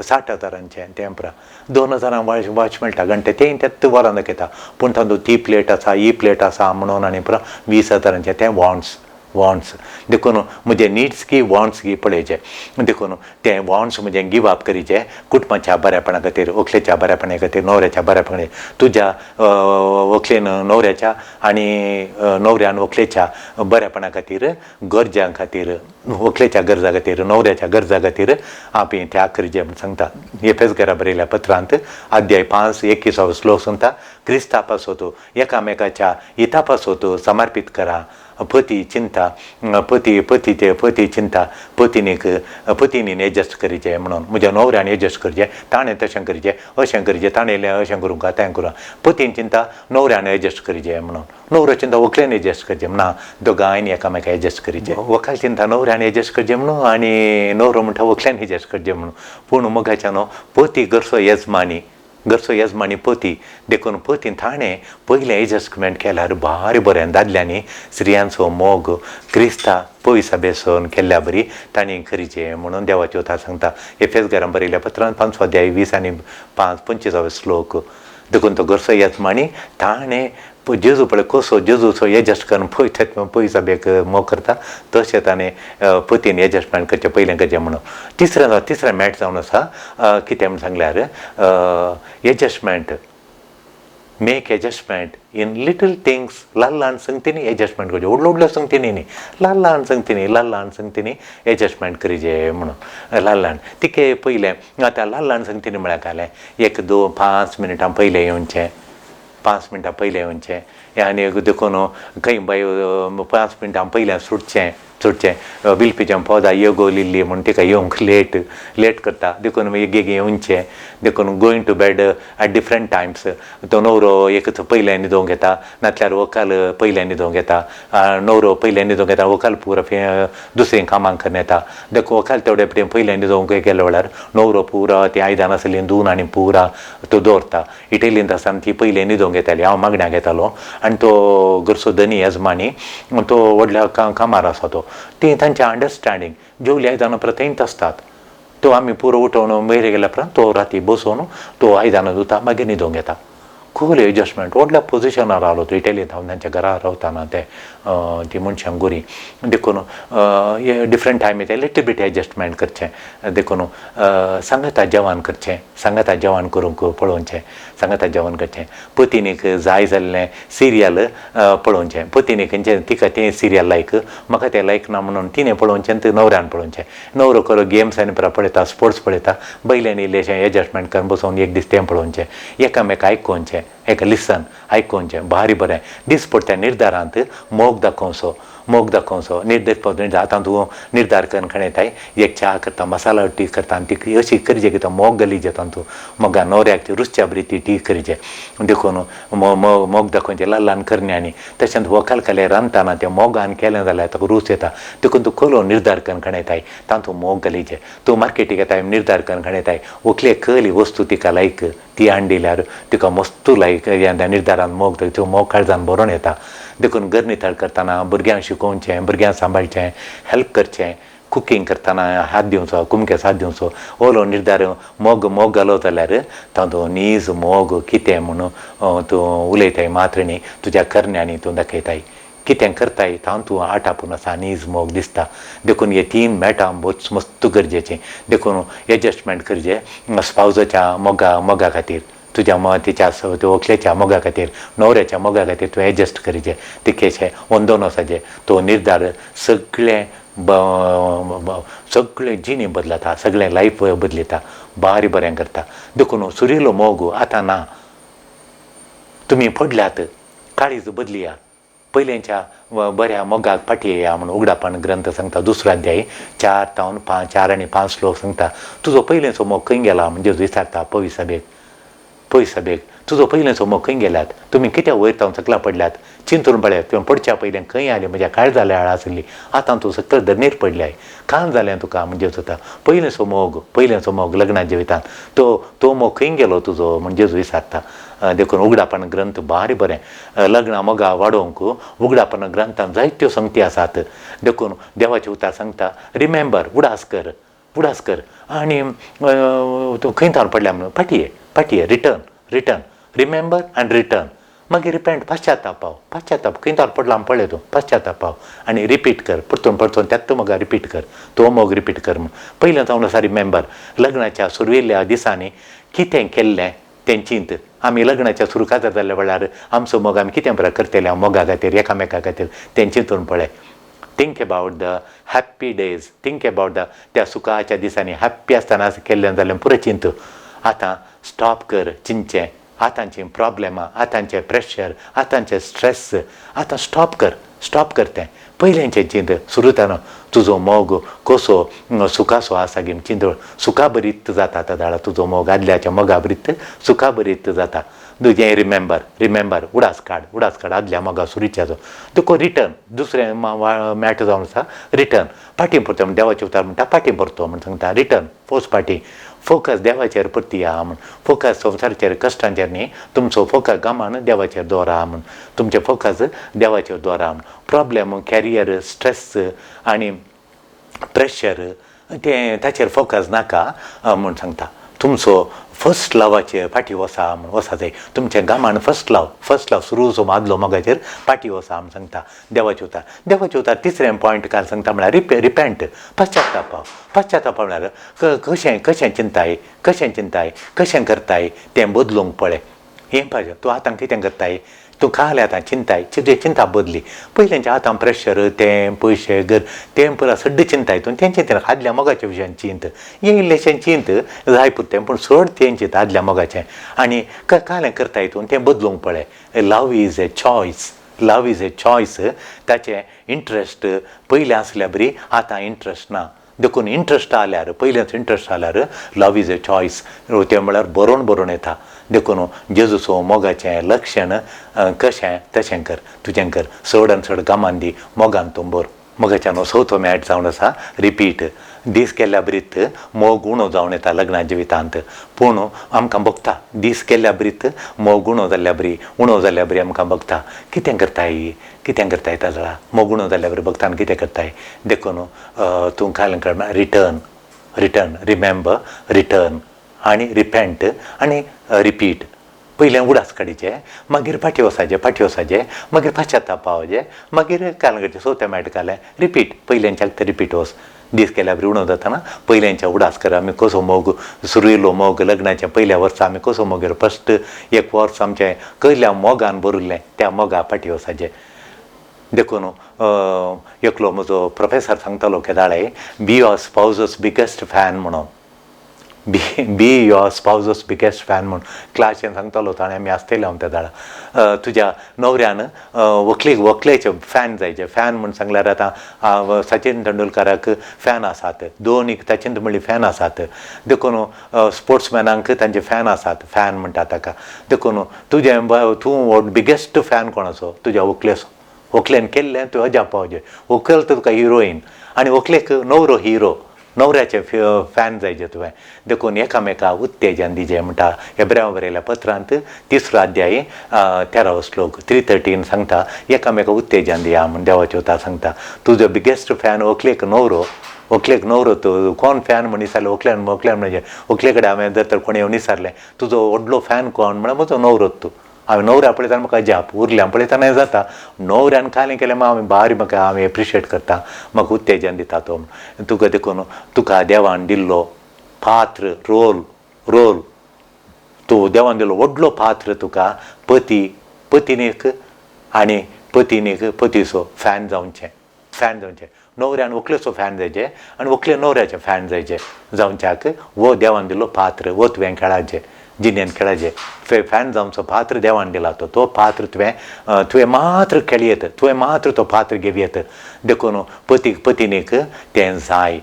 Speaker 2: 60,000 तें परा 2,000 वॉच मेळटा घंटे तें तेत वरां दाखयता, पूण तातूंत ती प्लेट आसा ही प्लेट आसा म्हणून आनी परा 20,000 तें वॉन्ट्स वॉन्ट्स. देखून म्हजे निड्स की वॉन्ट्स की पळयचे, देखून तें वॉन्ट्स म्हजें गिव अप करीचें कुटुंबाच्या बऱ्यापणा खातीर, व्हंकलेच्या बऱ्यापणा खातीर, न्हवऱ्याच्या बऱ्यापणा खातीर, तुज्या व्हंकलेन न्हवऱ्याच्या आनी न्हवऱ्यान व्हंकलेच्या बऱ्यापणा खातीर, गरजां खातीर, व्हंकलेच्या गरजा खातीर, न्हवऱ्याच्या गरजा खातीर आमी त्याग करीचे म्हूण सांगता. एफेसकरां बरयल्या पत्रांत अध्याय 5 21 श्लोक सांगता, क्रिस्ता पासत एकामेकाच्या हिता पासत समर्पीत करा. पती चिंता पती पती ते पती चिंता पतीनीक पतीनीन एडजस्ट करीचें म्हणून म्हज्या न्हवऱ्यान एडजस्ट करचें, ताणें तशें करचें अशें करचें, ताणें अशें करूंक तें करूंक. पतीन चिंता न्हवऱ्यान एडजस्ट करचें म्हणून, न्हवरो चिंता व्हंकलेन एडजस्ट करचें म्हणा, दोगांयनी एकामेका एडजस्ट करचें. व्हंकल चिंता न्हवऱ्यान एडजस्ट करचें म्हणून आनी न्हवरो म्हणटा व्हंकल्यान एडजस्ट करचें म्हणून. पूण मोगाच्या न्हू पती घरचो येजमानी, घरचो येजमानी पती, देखून पतीन ताणें पयलें एडजस्टमेंट केल्यार भारी बरें. दादल्यांनी स्त्रियांचो मोग क्रिस्ता पयसा बेसून केल्ल्या बरी तांणी करीचें म्हणून देवाची उतार सांगता. एफेसकरां बरयल्या पत्रान 5 अध्याय 20 आनी 5 25 श्लोक. देखून तो घरचो येजमानी ताणें जेजू पळय कसो जेजूचो एडजस्ट करून पय पयसा बेक मोग करता, तशें ताणें पतीन एडजस्टमेंट करचें पयलें करचें म्हणून. तिसरें तिसरें मॅट जावन आसा कितें म्हूण सांगल्यार adjustment, make adjustment in little things. ल्हान ल्हान संगतींनी एडजस्टमेंट करचें, व्हडलो व्हडलो संगतींनी न्ही, ल्हान ल्हान संगतींनी, ल्हान ल्हान संगतींनी एडजस्टमेंट करीचें म्हणून. ल्हान ल्हान तिके पयलें आतां ल्हान ल्हान संगतींनी म्हळ्यार कालें 1 2 5 मिनटां पयलें येवचें, 5 मिनटां पयलें येवचें आनी देखून खंय बाय 5 मिनटां पयलें सुटचें सुटचें. बिलपीच्या पोदा योगो लिल्ली म्हूण तिका येवंक लेट लेट करता, देखून एगेगी येवचें. देखून going to bed at different times. तो न्हवरो एक पयलें न्हिदोवंक येता, नातल्यार व्हंकल पयलें न्हिदोवंक येता, न्हवरो पयलें न्हिदोवंक येता, व्हंकल पुरो दुसरीं कामां करून येता. देखून व्हंकल तेवडे पटेन पयलें न्हिदोवंक गेले वेळार न्हवरो पुरो ती आयदनां आसलीं धुवन आनी पुरा तो दवरता. इटेलींत आसतना ती पयलें न्हिदोवंक येताली, हांव मागण्याक येतालो आनी तो घरचो धनी येजमानी तो व्हडल्या कामार आसा तो, ती तांचें अंडरस्टँडींग जेवली आयदनां परत थंयच आसतात. तो आमी पुरो उठोवन वयर गेल्या उपरांत तो राती बसोवन तो आयदनां धुता, मागीर न्हिदोवंक येता. खोल एडजस्टमेंट व्हडल्या पोजिशनार रावलो तो इटेलींत हांव तांच्या घरा रावताना ते ती मनशां गोरी. देखून डिफरंट टायम येता लिटल बीट एडजस्टमेंट करचें. देखून सांगाता जेवण करचें, सांगाता जेवण करूंक पळोवचें, सांगाता जेवण करचें. पतीनीक जाय जाल्लें सिरियल पळोवचें, पतीनीक खंयचें तिका तें सिरियल लायक म्हाका तें लायक ना म्हणून तिणें पळोवचें आनी न्हवऱ्यान पळोवचें. न्हवरो खरो गेम्स आनी परा पळयता, स्पोर्ट्स पळयता, बैल्यान इल्लेशें एडजस्टमेंट करून बसोवन एक दीस तें पळोवचें, एकामेका आयकोवचें, एक लिसन आयकोवचें भारी बरें. दिसपडट्या निर्धारांत मोग दाखोवचो, मोग दाखोवचो. निर्धार आतां तूं निर्धार करून खणेताय, एक च्या करता, मसाला टी करता आनी ती अशी करचे की तो मोग घालीचे तातूंत, मोगा न्हवऱ्याक ती रुचच्या बरी ती टी करचे. देखून मोग दाखोवचें ल्हान ल्हान करण्यांनी. तशेंच व्हंकल कले रांदतना तें मोगान केलें जाल्यार ताका रूच येता. देखून तूं खोलो निर्धार करून खणेताय तातूंत मोग घालीचे. तूं मार्केटीक येताय निर्धार करून खणेताय, व्हंकलेक कहली वस्तू तिका लायक ती हाडल्यार तिका मस्तू लायक त्या निर्धारान मोग त्यो मोग काळजान भरोन येता. देखून घर नितळ करतना भुरग्यांक शिकोवचें, भुरग्यांक सांबाळचें, हेल्प करचें, कुकींग करतना हात दिवचो, कुमकेस हात दिवचो. ओलो निर्धार मोग मोग घालो जाल्यार तातूंत नीज मोग कितें म्हणून तूं उलयताय मात्र न्ही, तुज्या करण्यांनी तूं दाखयताय कितें करताय तातूंत आटापून आसा नीज मोग दिसता. देखून हे 3 मेटां मस्त गरजेचें. देखून एडजस्टमेंट करचें स्पावजाच्या मोगा मोगा खातीर, तुज्या तिच्या व्हंकलेच्या मोगा खातीर, न्हवऱ्याच्या मोगा खातीर तूं एडजस्ट करचें, तिकेचें वंदोन वचपाचें. तो निर्धार सगळें सगळें जिणी बदलता, सगळें लायफ बदलिता, बारी बरें करता. देखून सुरिल्लो मोग आतां ना, तुमी पडल्यात, काळीज बदलिया, पयलेंच्या बऱ्या मोगाक फाटी येया म्हणून उगडापण ग्रंथ सांगता. 2 अध्याय 4 तावन 5, 4 आनी 5 श्लोक सांगता. तुजो पयलेंचो मोग खंय गेला म्हणजे विचारता पयसाबेग, पयसाबेग तुजो पयलेंचो मोग खंय गेल्यात, तुमी कित्याक वयर तावन सकला पडल्यात, चिंतून पळयात तुवें पडच्या पयलें खंय आयलें, म्हज्या काळजाल्या आळ आसली, आतां तूं सकल धरणीर पडल्याय, कान जालें तुका म्हणजे जाता. पयलेंचो मोग, पयलेंचो मोग लग्ना जिवितांत तो तो मोग खंय गेलो तुजो म्हणजे विचारता. देखून उगडापण ग्रंथ भारी बरें लग्नां मोगा वाडोवंक उगडापण ग्रंथान जायत्यो संगती आसात. देखून देवाचें उतर सांगता रिमेंबर, उडास कर, उडास कर आनी तूं खंय थावन पडल्या म्हणून फाटी ये, फाटी ये, return, return, remember and return. मागीर रिपेंट, पश्चातापाव, पश्चाताप खंय थावन पडला म्हण पळय तूं, पश्चातापाव आनी रिपीट कर, परतून परतून त्याच मोगा रिपीट कर, तो मोग रिपीट कर म्हण. पयलें जावन आसा रिमेंबर. लग्नाच्या सुरवेल्या दिसांनी कितें केल्लें तें चिंत. आमी लग्नाच्या सुरू काजार जाल्ल्या वेळार आमचो मोग आमी कितें बरें करतले मोगा खातीर, एकामेका खातीर तें चिंतून पळय. Think about the happy days, think about the त्या सुखाच्या दिसांनी हॅप्पी आसतना केल्लें जाल्यार पुरो चिंत. आतां स्टॉप कर चिंतचें, आतांची प्रॉब्लेमां, आतांचें प्रेशर, आतांचें स्ट्रेस, आतां स्टॉप कर, स्टॉप कर तें. पयलेंचें चिंत सुरू तुजो मोग कसो सुखासो आसा गे चिंत, सुखा भरीत जाता आतां जाल्यार तुजो मोग आदल्याच्या मोगा भरीत सुखा भरीत जाता. तुजें रिमेंबर, रिमेंबर, उडास काड, उडास काड आदल्या मोगा सुरीच्याचो. तुका रिटर्न दुसरें मॅटर जावन आसा रिटर्न. फाटीं परतो म्हण देवाचें उतर म्हणटा, फाटीं परतो म्हण सांगता, रिटर्न फोर्स फाटीं, फोकस देवाचेर परती या म्हण, फोकस संवसाराचेर कश्टांचेर न्ही, तुमचो फोकस गामान देवाचेर दवरा म्हण, तुमचें फोकस देवाचेर दवरा म्हण. प्रॉब्लेम, कॅरियर, स्ट्रेस आनी प्रेशर तें ताचेर फोकस नाका म्हूण सांगता. तुमचो फर्स्ट लवाचेर फाटीं वसा म्हण, वसा जाय तुमच्या गामान फर्स्ट लव, फर्स्ट लव सुरू आदलो मोगाचेर फाटीं वसा म्हण सांगता देवाचें उतर. देवाचें उतर तिसरें पॉयंट काल सांगता म्हळ्यार रिपेंट, पश्चाताप. पश्चाताप म्हळ्यार कशें कशें चिंताय, कशें चिंताय, कशें करताय तें बदलूंक पळय. हें पाहिजे तूं आतां कितें करताय, तूं काल आतां चिंताय, तुजी चिंता बदली. पयलेंचें आतां प्रेशर, तें पयशे, घर, तें पुरा सड्ड चिंताय तूं, तें चिंतना आदल्या मोगाच्या विशयान चिंत, हें इल्लेशें चिंत जाय पुरतें, पूण चड तें चिंत आदल्या मोगाचें आनी कालें करताय तूं तें बदलूंक पळय. Love is a choice, love is a choice. ताचें इंट्रस्ट पयलें आसल्या बरी आतां इंट्रस्ट ना, देखून इंट्रस्ट आल्यार, पयलेंच इंट्रस्ट आल्यार लव is a choice तें म्हळ्यार बरोवन बरोवन येता. देखून जेजूचो मोगाचें लक्षण कशें तशें कर, तुजें कर, चड आनी चड कामान दी, मोगान तूं बर. मोगाच्यान चवथो मॅट जावन आसा रिपीट. दीस केल्ल्या ब्रीत मोग उणो जावन येता लग्ना जिवितांत, पूण आमकां भोगता दीस केल्ल्या ब्रीत मोग उणो जाल्ल्या बरी, उणो जाल्ल्या बरी आमकां भोगता. कितें करताय, कितें करताय ताजळा मोग उणो जाल्ल्या बरी भोगता आनी कितें करताय. देखून तूं काल रिटर्न, रिटर्न, रिमेंबर, रिटर्न आनी रिपेंट आनी रिपीट. पयलें उडास काडीचे, मागीर फाटीं वचाचें, फाटीं वचाचें, मागीर पश्चाताप पावचें, मागीर काल करचें. चवथें मॅट कालें रिपीट, पयलेंच्याक तें रिपीट वच. दीस केल्या बरी उणो जाताना पयलेंच्या उडास कर. आमी कसो मोग सुरू येयलो, मोग लग्नाच्या पयल्या वर्सा आमी कसो मोग येयलो, फस्ट एक वर्स आमचें कसल्या मोगान भरिल्लें त्या मोगा फाटीं वचाचें. देखून एकलो म्हजो प्रोफेसर सांगतालो केदाळे, be your spouse's biggest fan म्हणून, be your spouse's biggest fan म्हूण क्लासीन सांगतालो ताणें. आमी आसतले हांव त्या दाडा तुज्या न्हवऱ्यान व्हंकलेक व्हंकलेचे फॅन जायचे. फॅन म्हूण सांगल्यार आतां सचिन तेंडुलकाराक फॅन आसात, दोन एक सचिन म्हणली फॅन आसात. देखून स्पोर्ट्समॅनांक तांचे फॅन आसात, फॅन म्हणटा ताका. देखून तुजें तूं बिगेस्ट फॅन कोणाचो, तुज्या व्हंकलेचो. व्हंकलेन केल्लें तूं अजाप पावचें. व्हंकल तर तुका हिरोईन आनी व्हंकलेक न्हवरो हिरो, न्हवऱ्याचे फॅन जायचे तुवें. देखून एकामेका उत्तेजन दिजें म्हणटा एब्राव बरयल्या पत्रांत तिसरो अध्याय 13वो श्लोक 3:13 सांगता, एकामेका उत्तेजन दिया म्हूण देवाचें उतर सांगता. तुजो बिगेस्ट फॅन व्हंकलेक न्हवरो, व्हंकलेक न्हवरो तूं कोण फॅन म्हण विचारलें व्हंकल्यान, व्हंकल्यान म्हणजे व्हंकले कडेन हांवें जर तर कोणें येवन विचारलें तुजो व्हडलो फॅन कोण म्हळ्यार म्हजो न्हवरो. तूं हांवें न्हवऱ्या पळयतना म्हाका अजाप, उरल्यान पळयतना जाता, न्हवऱ्यान कालें केलें मागीर हांवें भारी म्हाका हांवें एप्रिशिएट करता, म्हाका उत्तेजन दिता तो. तुका देखून तुका देवान दिल्लो पात्र रोल, रोल तूं देवान दिल्लो व्हडलो पात्र तुका पती, पतीनीक आनी पतीनीक पतीचो फॅन जावचें, फॅन जावचें. न्हवऱ्यान व्हंकलेचो फॅन जायचें आनी व्हंकले न्हवऱ्याचें फॅन जायचें जावच्याक हो देवान दिल्लो पात्र हो तुवें खेळाचें, जिणेन खेळाचें. फॅन जावचो पात्र देवान दिला तो, तो पात्र तुवें तुवें मात्र खेळयेत, तुवें मात्र तो पात्र घेवयेत. देखून पतीक पतीनीक तें जाय.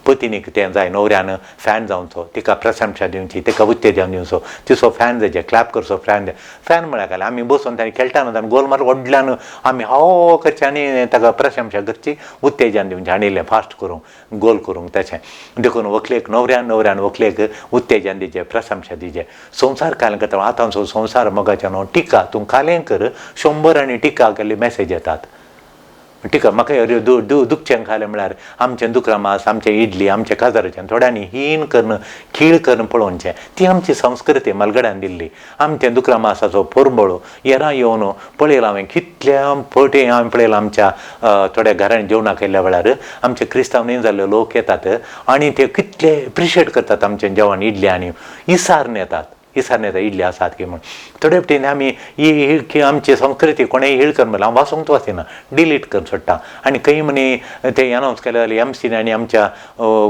Speaker 2: पतिनीक तें जाय, न्हवऱ्यान फॅन जावचो, तिका प्रशंसा दिवची, तिका उत्तेजन दिवचो, तिचो फॅन जायचे, क्लॅप करचो फॅन. फॅन म्हळ्यार काय आमी बसून ताणें खेळटाना ताणें गोल मार व्हडल्यान आमी हो करचें आनी ताका प्रशंसा करची, उत्तेजन दिवचें आनी इल्लें फास्ट करूंक, गोल करूंक तशें. देखून व्हंकलेक न्हवऱ्यान न्हवऱ्यान व्हंकलेक उत्तेजन दिवचें, प्रशंसा दिवचें. संवसार कालें करता आतांचो संवसार मोगाचें न्हू टिका तूं कालें कर 100 आनी टिका केल्ली मॅसेज येतात. टिका म्हाका दुखचें खालें म्हळ्यार आमचें दुकरा मास, आमचें इडली, आमचें काजाराचें थोड्यांनी हीन करून खीळ करून पळोवचें. ती आमची संस्कृती मालगड्यान दिल्ली. आमचें दुकरा मासाचो पोरंबळो येरां येवन पळयलां हांवें कितल्या पटे हांवें पळयलां आमच्या थोड्या घरांनी जेवणां केल्ल्या वेळार आमचे क्रिस्तांव न्ही जाल्ले लोक येतात आनी ते कितले एप्रिशिएट करतात आमचें जेवण इडली आनी इसारून येतात, इसारून येता इडली आसात की म्हूण. थोडे फावटीन आमी ही आमची संस्कृती कोणेय हीळ करून म्हणल्यार हांव वाचूंक वचना, डिलीट करून सोडटा. आनी खंय म्हणी ते अनावन्स केले जाल्यार एमसीन आनी आमच्या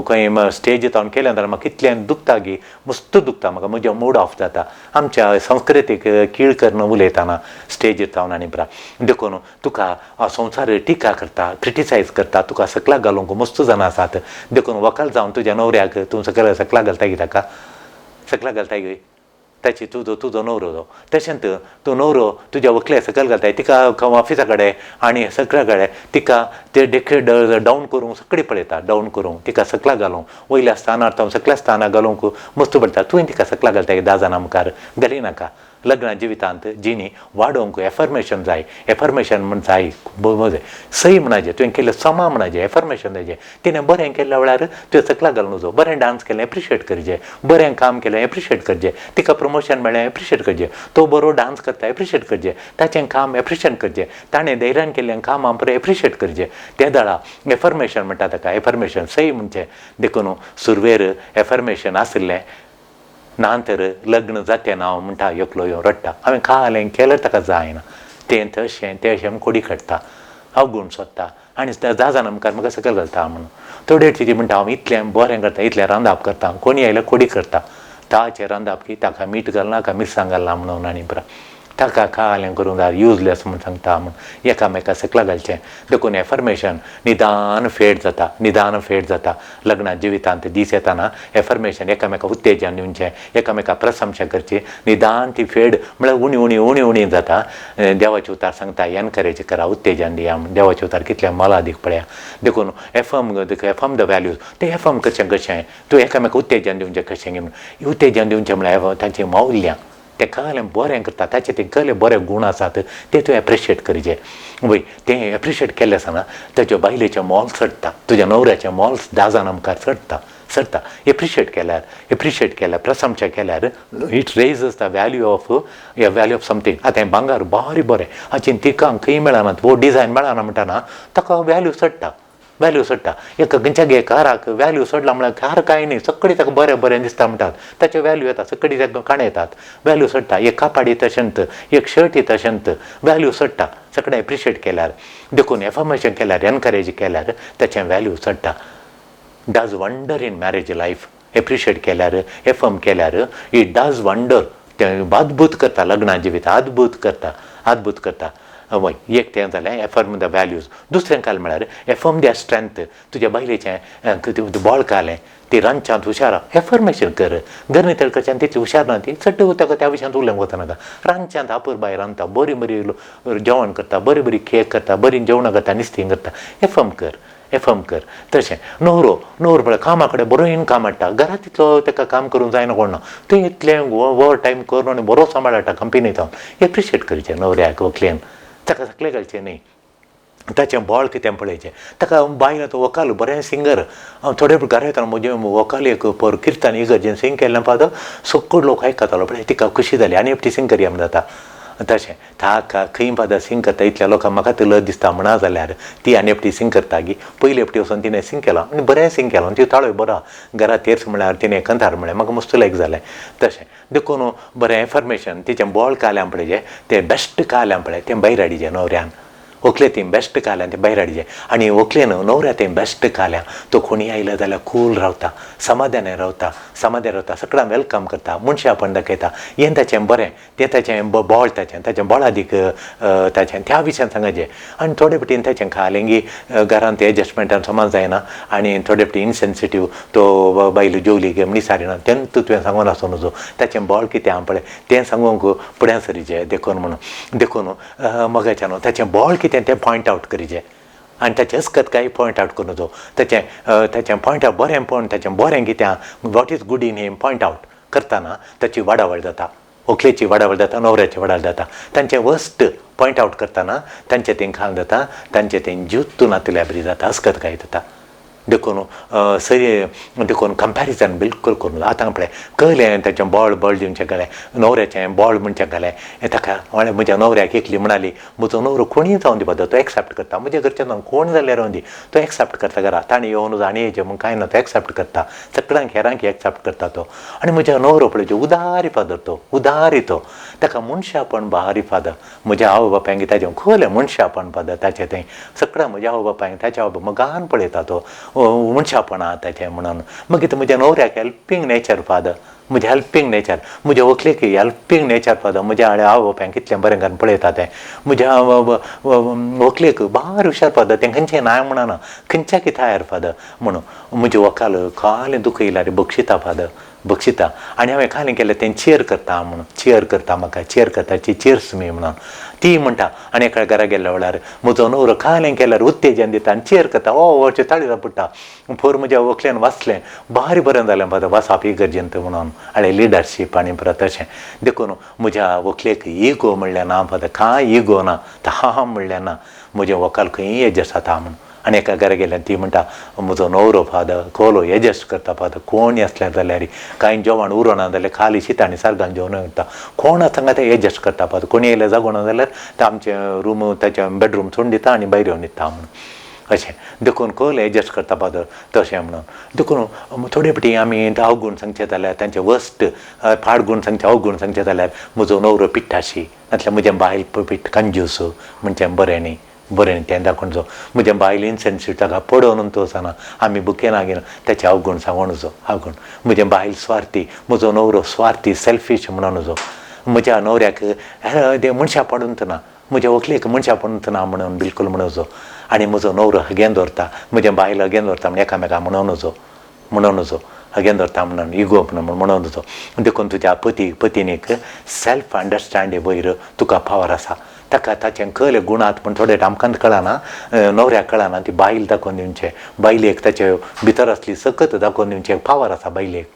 Speaker 2: खंय स्टेज जावन केलें जाल्यार म्हाका कितलें दुखता गी, मस्त दुखता म्हाका, म्हजें मूड ऑफ जाता आमच्या संस्कृतीक कीळ करून उलयतना स्टेजीर जावन. आनी प्रा देखून तुका संवसार टिका करता, क्रिटिसायज करता, तुका सकलाक घालूंक मस्त जाणां आसात. देखून वकाल जावन तुज्या न्हवऱ्याक तूं सकला सकलाक घालता गी, ताका सकलाक घालता गी, ताची तुजो तुजो न्हवरो तो. तशेंच तूं न्हवरो तुज्या व्हंकले सकयल घालताय, तिका ऑफिसा कडेन आनी सगळ्या कडेन तिका ते डेखे डावन करूंक सगळीं पळयता, डावन करूंक तिका सकला घालूंक वयल्या स्थानार जावं सकल्या स्थानार घालूंक मस्त पळयता. तुवें तिका सकला घालताय 10 जाणां मुखार, घाली नाका. लग्ना जिवितांत जिणी वाडोवंक एफर्मेशन जाय, एफर्मेशन म्हण जाय, सही म्हणाचें, तुवें केल्लें समा म्हणाचें, एफर्मेशन जायचें. तिणें बरें केल्ल्या वेळार तुवें सकला घालून वचो, बरें डांस केलें एप्रिशिएट करचें, बरें काम केलें एप्रिशिएट करचें, तिका प्रमोशन मेळ्ळें एप्रिशिएट करचें, तो बरो डांस करता एप्रिशिएट करचें, ताचें काम एप्रिशिएट करचें, ताणें धैर्यान केल्लें काम आमकां एप्रिशिएट करचें. ते दळा एफर्मेशन म्हणटा ताका, एफर्मेशन सही म्हणचें. देखून सुरवेर एफर्मेशन आशिल्लें ना तर लग्न जातें ना हांव म्हणटा एकलो येवन रडटा, हांवें खालें केल्यार ताका जायना, तें तशें तें अशें कोडी काडटा, अवगूण सोदता आनी 10 जाणां मुखार म्हाका सकयल घालता म्हणून. थोडे ती म्हणटा हांव इतलें बरें करता, इतलें रांदप करता, कोणी आयल्यार कोडी करता, ताचें रांदप की ताका मीठ घालना का मिरसांग घालना म्हणून आनी परा ताका खालें करूंक जाय युजलेस म्हूण सांगता म्हूण एकामेका सकला घालचें. देखून एफर्मेशन निदान फेड जाता, निदान फेड जाता लग्ना जिवितांत दीस येताना एफर्मेशन एकामेका उत्तेजन दिवचें, एकामेका प्रशंसा करची, निदान ती फेड म्हळ्यार उणी उणी उणी उणी जाता. देवाचें उतार सांगता एनकरेज करा, उत्तेजन दिया म्हूण. देवाचें उतार कितलें मोलादीक पळया. देखून एफर्म एफर्म the values, तें एफर्म करचें कशें, तूं एकामेका उत्तेजन दिवचें कशें म्हूण. उत्तेजन दिवचें म्हळ्यार तांचीं मौल्यां, तें कहलें बरें करता, ताचे ते कहले बरे गूण आसात ते तूं एप्रिशिएट करचे. वय तें एप्रिशिएट केल्लें आसतना ताच्या बायलेचें मोल चडटा, तुज्या न्हवऱ्याचें मोल 10 जाणां मुखार चडटा, चडटा. एप्रिशिएट केल्यार, एप्रिशिएट केल्यार, प्रशंसा केल्यार it raises the value of value of something. आतां हें भांगर बारी बरें, हाचें तिकांक खंय मेळना, वो डिजायन मेळना म्हणटाना ताका व्हॅल्यू चडटा, व्हॅल्यू चडटा. एक खंयच्या गे काराक व्हॅल्यू चडला म्हळ्यार कार कांय न्ही, सगळीं ताका बरें बरें दिसता म्हणटात, ताचे व्हॅल्यू येता, सगळीं ताका काणें येतात, व्हॅल्यू चडटा. एक कापाडी तशेंच, एक शर्टी तशेंच व्हॅल्यू चडटा, सगळें एप्रिशिएट केल्यार. देखून एफर्मेशन केल्यार, एनकरेज केल्यार ताचें व्हॅल्यू चडटा. Does wonder in marriage life, appreciate केल्यार, एफर्म केल्यार it does wonder, तें अद्भूत करता लग्ना जिवीत, अद्भूत करता, अद्भूत करता. वय एक तें जालें एफर्म the values. दुसरें काल म्हळ्यार एफर्म द्या स्ट्रेंथ. तुज्या बायलेचें बळ कालें, ती रांदच्यांत हुशार, एफर्मेशन कर. गरमी तळ करच्यान तितली हुशार ना ती, चड ताका त्या विशयांत उलोवंक वचनाका. रांदच्यांत अपुरबाय रांदता, बरी बरी जेवण करता, बरी बरी केक करता, बरी जेवणां करता, निस्तीं करता, एफर्म कर, एफर्म कर. तशें न्हवरो, न्हवरो पळय कामा कडेन बरो इनकम हाडटा, घरांत तितलो ताका काम करूंक जायना कोण ना, थंय इतलें ओवर टायम करून आनी बरो सांबाळटा कंपनी जावन. एप्रिशिएट करचें न्हवऱ्याक व्हंकलेन, ताका सकलें घालचें न्ही. ताचें बळ कितें पळयचें. ताका बायल आतां वोकाल बरें सिंगर, हांव थोडे घरा येतालो म्हजें वोकाल एक पर किर्तन इगर्जेन सिंग केल्लें फादर, सगळो लोक आयकतालो पळय, तिका खुशी जाली आनी एकटी सिंग करया म्हण जाता. तशें ताका खंय फादर सिंग करता इतल्या लोकांक म्हाका ती लज दिसता म्हणा जाल्यार ती आनी एकटी सिंग करता गी. पयली एकटी वचून तिणें सिंग केलां आनी बरें सिंग केलां, ती ताळो बरो घरा तेर्स म्हळ्यार तिणें कंतार म्हळें म्हाका मस्त लायक जालें. तशें देखून बरें एफर्मेशन तिचें बळ काल्यां पळय, तें बेस्ट काल्यां पळय तें भायर हाडिचें न्हवऱ्यान. व्हंकले ती बेश्ट खाल्यां तें भायर हाडचें आनी व्हंकलेन न्हवऱ्या तें बेश्ट खाल्यां तो कोणीय आयलो जाल्यार कूल रावता, समाधानान रावता, समाधान रावता, सगळ्यांक welcome करता, मनशापण दाखयता. हें ताचें बरें, तें ताचें बोळ, ताचें ताचें बोळादीक ताचें त्या विशयान सांगचें. आनी थोडे फावटी ताचें खालें घरांत एडजस्टमेंटान समज जायना आनी थोडे फावटी इनसेन्सिटीव तो बायल जेवली गे मिसारिना तेन्ना तुवें सांगून आसूं नजो, ताचें बोळ कितें आहा पळय तें सांगूंक फुड्यां सरीचें. देखून म्हणून देखून मोगाच्यान ताचें बोळ कितें तें पॉयंट आवट करीचें आनी ताचें अस्कत कांय पॉयंट आवट करूं नजो. ताचें ताचें पॉयंट आवट बरें पळोवन ताचें बरें कितें आहा, what is good in him point out करतना ताची वाडावळ जाता, व्हंकलेची वाडावळ जाता, न्हवऱ्याची वाडावळ जाता. तांचें वर्स्ट पॉयंट आवट करतना तांचें तें खाल जाता, तांचें तें ज्युत्तू नातल्या बरी जाता, अस्कत काय जाता. देखून सरी देखून कंपॅरिजन बिलकूल करूं. आतां पळय कळ्ळें ताचें बोळ बळ दिवचें घालें, न्हवऱ्याचें बोळ म्हणचें घालें ताका म्हळ्यार म्हज्या न्हवऱ्याक एकली म्हणाली म्हजो न्हवरो कोणीय जावन दी बाबा तो एक्सेप्ट करता, म्हज्या घरचें जावन कोण जाल्यार रावन दी तो एक्सेप्ट करता घरा, ताणें येवन आनी येयचें म्हूण कांय ना, तो एक्सेप्ट करता सगळ्यांक हेरांक एक्सेप्ट करता तो. आनी म्हज्या न्हवरो पळय उदारी फादर, तो उदारी, तो ताका मनशापण बारी फादर. म्हज्या आवय बापायंक ताचें खोलें मनशापण फादर, ताचें तें सगळ्या म्हज्या आवय बापायंक ताच्या आवय मोगान पळयता तो मनशापण आहा ताचें म्हणून. मागीर म्हज्या न्हवऱ्याक हेल्पींग नेचर फादर, म्हजें हेल्पींग नेचर, म्हज्या व्हंकलेक हेल्पींग नेचर फादर, म्हज्या आवय बापायंक कितलें बरें करून पळयता तें. म्हज्या व्हंकलेक बार हुशार फादर, तें खंयचें ना म्हणना, खंयच्या तयार फादर म्हणून. म्हजी व्हंकल खालें दुखयल्यार येयल्यार बक्षिता फादर, बक्षिता. आनी हांवें खालें केलें तें चेर करता म्हणून, चेर करता म्हाका, चेर करता ती चेर्स मी म्हणून ती म्हणटा. आनी एका घरा गेल्ल्या वेळार म्हजो न्हवरो खालें केल्यार उत्तेजन दिता आनी चेर करता, ओ वचें ताळी पडटा फोर म्हज्या व्हंकलेन वाचलें भारी बरें जालें फादर, वाचप इगर्जेंत म्हणून आनी लिडरशीप आनी परत तशें. देखून म्हज्या व्हंकलेक इगो म्हणलें ना फादर, कांय इगो ना, हा म्हणलें ना, म्हजें व्हंकल खंयी एडजस्ट जाता म्हणून. आनी एका घरा गेल्यार ती म्हणटा म्हजो न्हवरो फादर कोलो एडजस्ट करता फादर, कोण आसल्यार जाल्यार कांय जेवण उरोना जाल्यार खाली शितांनी सारगान जेवण उरता, कोण आसा तें एडजस्ट करता फादर, कोणी येयल्यार जागोना जाल्यार ते आमचें रूम ताचें बेडरूम सोडून दिता आनी भायर येवन न्हिदता म्हणून अशें. देखून कोल एडजस्ट करता फादर तशें म्हणून. देखून थोडे फावटी आमी अवगूण सांगचे जाल्यार तांचे वर्स्ट पाड गूण सांगचे, अवगूण सांगचे जाल्यार म्हजो न्हवरो पिट्टाशी नातल्यार म्हजें बायल पिट्ट कंजूस म्हणचें बरें न्ही, बरें न्ही तें दाखोवचो. म्हजें बायल इनसेन्सिटीव ताका पडोवन तो वचना, आमी बुकेना घेवन ताचे अवगूण सांगून अवगूण. म्हजें बायल स्वार्थी, म्हजो न्हवरो स्वार्थी सेल्फीश म्हणून नजो. म्हज्या न्हवऱ्याक तें मनशां पडून ना, म्हज्या व्हंकलेक मनशां पडून ना म्हणून बिलकूल म्हणूचो. आनी म्हजो न्हवरो हगेन दवरता, म्हजें बायल हगेन दवरता म्हण एकामेका म्हणून नजो, म्हणून नजो, हगेन दवरता म्हणून इगो म्हणून म्हणून नजो. देखून तुज्या पती पतिनीक सेल्फ अंडरस्टँडींग वयर तुका पावर आसा, ताका ताचें कळ्ळें गुणात पूण थोडे आमकां कळना, न्हवऱ्याक कळना, ती बायल दाखोवन दिवचें, बायलेक ताचे भितर आसली सकत दाखोवन दिवचें पावर आसा बायलेक.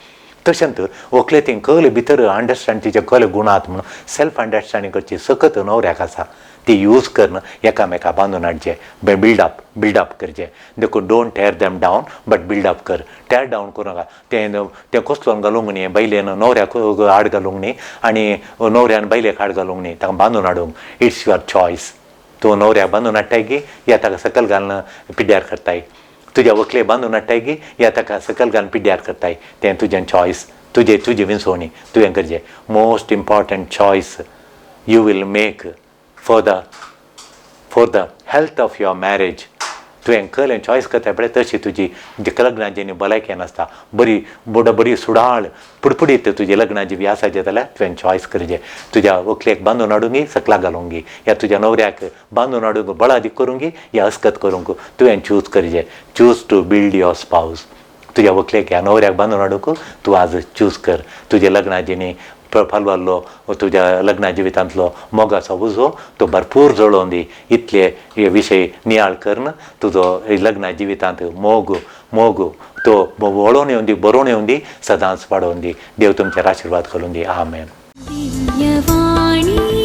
Speaker 2: तशेंच व्हंकले ती कळ्ळें भितर अंडरस्टँड तिचें कळ्ळें गुणात म्हणून सेल्फ अंडरस्टँडींग करची सकत न्हवऱ्याक आसा, ती यूज करून एकामेका बांदून हाडचें, बिल्डअप बिल्डअप करचें. देखून don't tear them down but build up कर, टेर डावन करूं नाका. तें तें कसलोन घालूंक न्ही, बायलेन न्हवऱ्याक आड घालूंक न्ही आनी न्हवऱ्यान बायलेक आड घालूंक न्ही, ताका बांदून हाडूंक. It's your choice. तूं न्हवऱ्याक बांदून हाडटाय की या ताका सकयल घालून पिड्ड्यार करताय, तुज्या व्हंकले बांदून हाडटाय की या ताका सकयल घालून पिड्ड्यार करताय, तें तुजें चॉयस, तुजें तुजी विंचवणी तुवें करचें. Most important choice you will make for the health of your marriage. तुवें कळ्ळें चॉयस करता पळय तशी तुजी लग्नाची भलायकी नासता, बरी बोड बरी सुडाळ पुडपुडीत तुजी लग्नाची बी आसाचे जाल्यार तुवें चॉयस करचें. तुज्या व्हंकलेक बांदून हाडूंक सकला घालूंक या तुज्या न्हवऱ्याक बांदून हाडूंक बळादीक करूंक या अस्कत करूंक तुवें चूज करचें. Choose to build your spouse. तुज्या व्हंकलेक ह्या न्हवऱ्याक बांदून हाडूंक तूं आज चूज कर. तुज्या लग्नाची न्ही फालवाल्लो तुज्या लग्ना जिवितांतलो मोगाचो उजो तो भरपूर जळोवन दी. इतले हे विशय नियाळ करून तुजो लग्ना जिवितांत मोग मोग तो वळोवन येवन दी, बरोवन येवन दी, सदांच वाडोवन दी. देव तुमचेर आशिर्वाद करून दी. आमेन.
Speaker 1: दिव्यवाणी.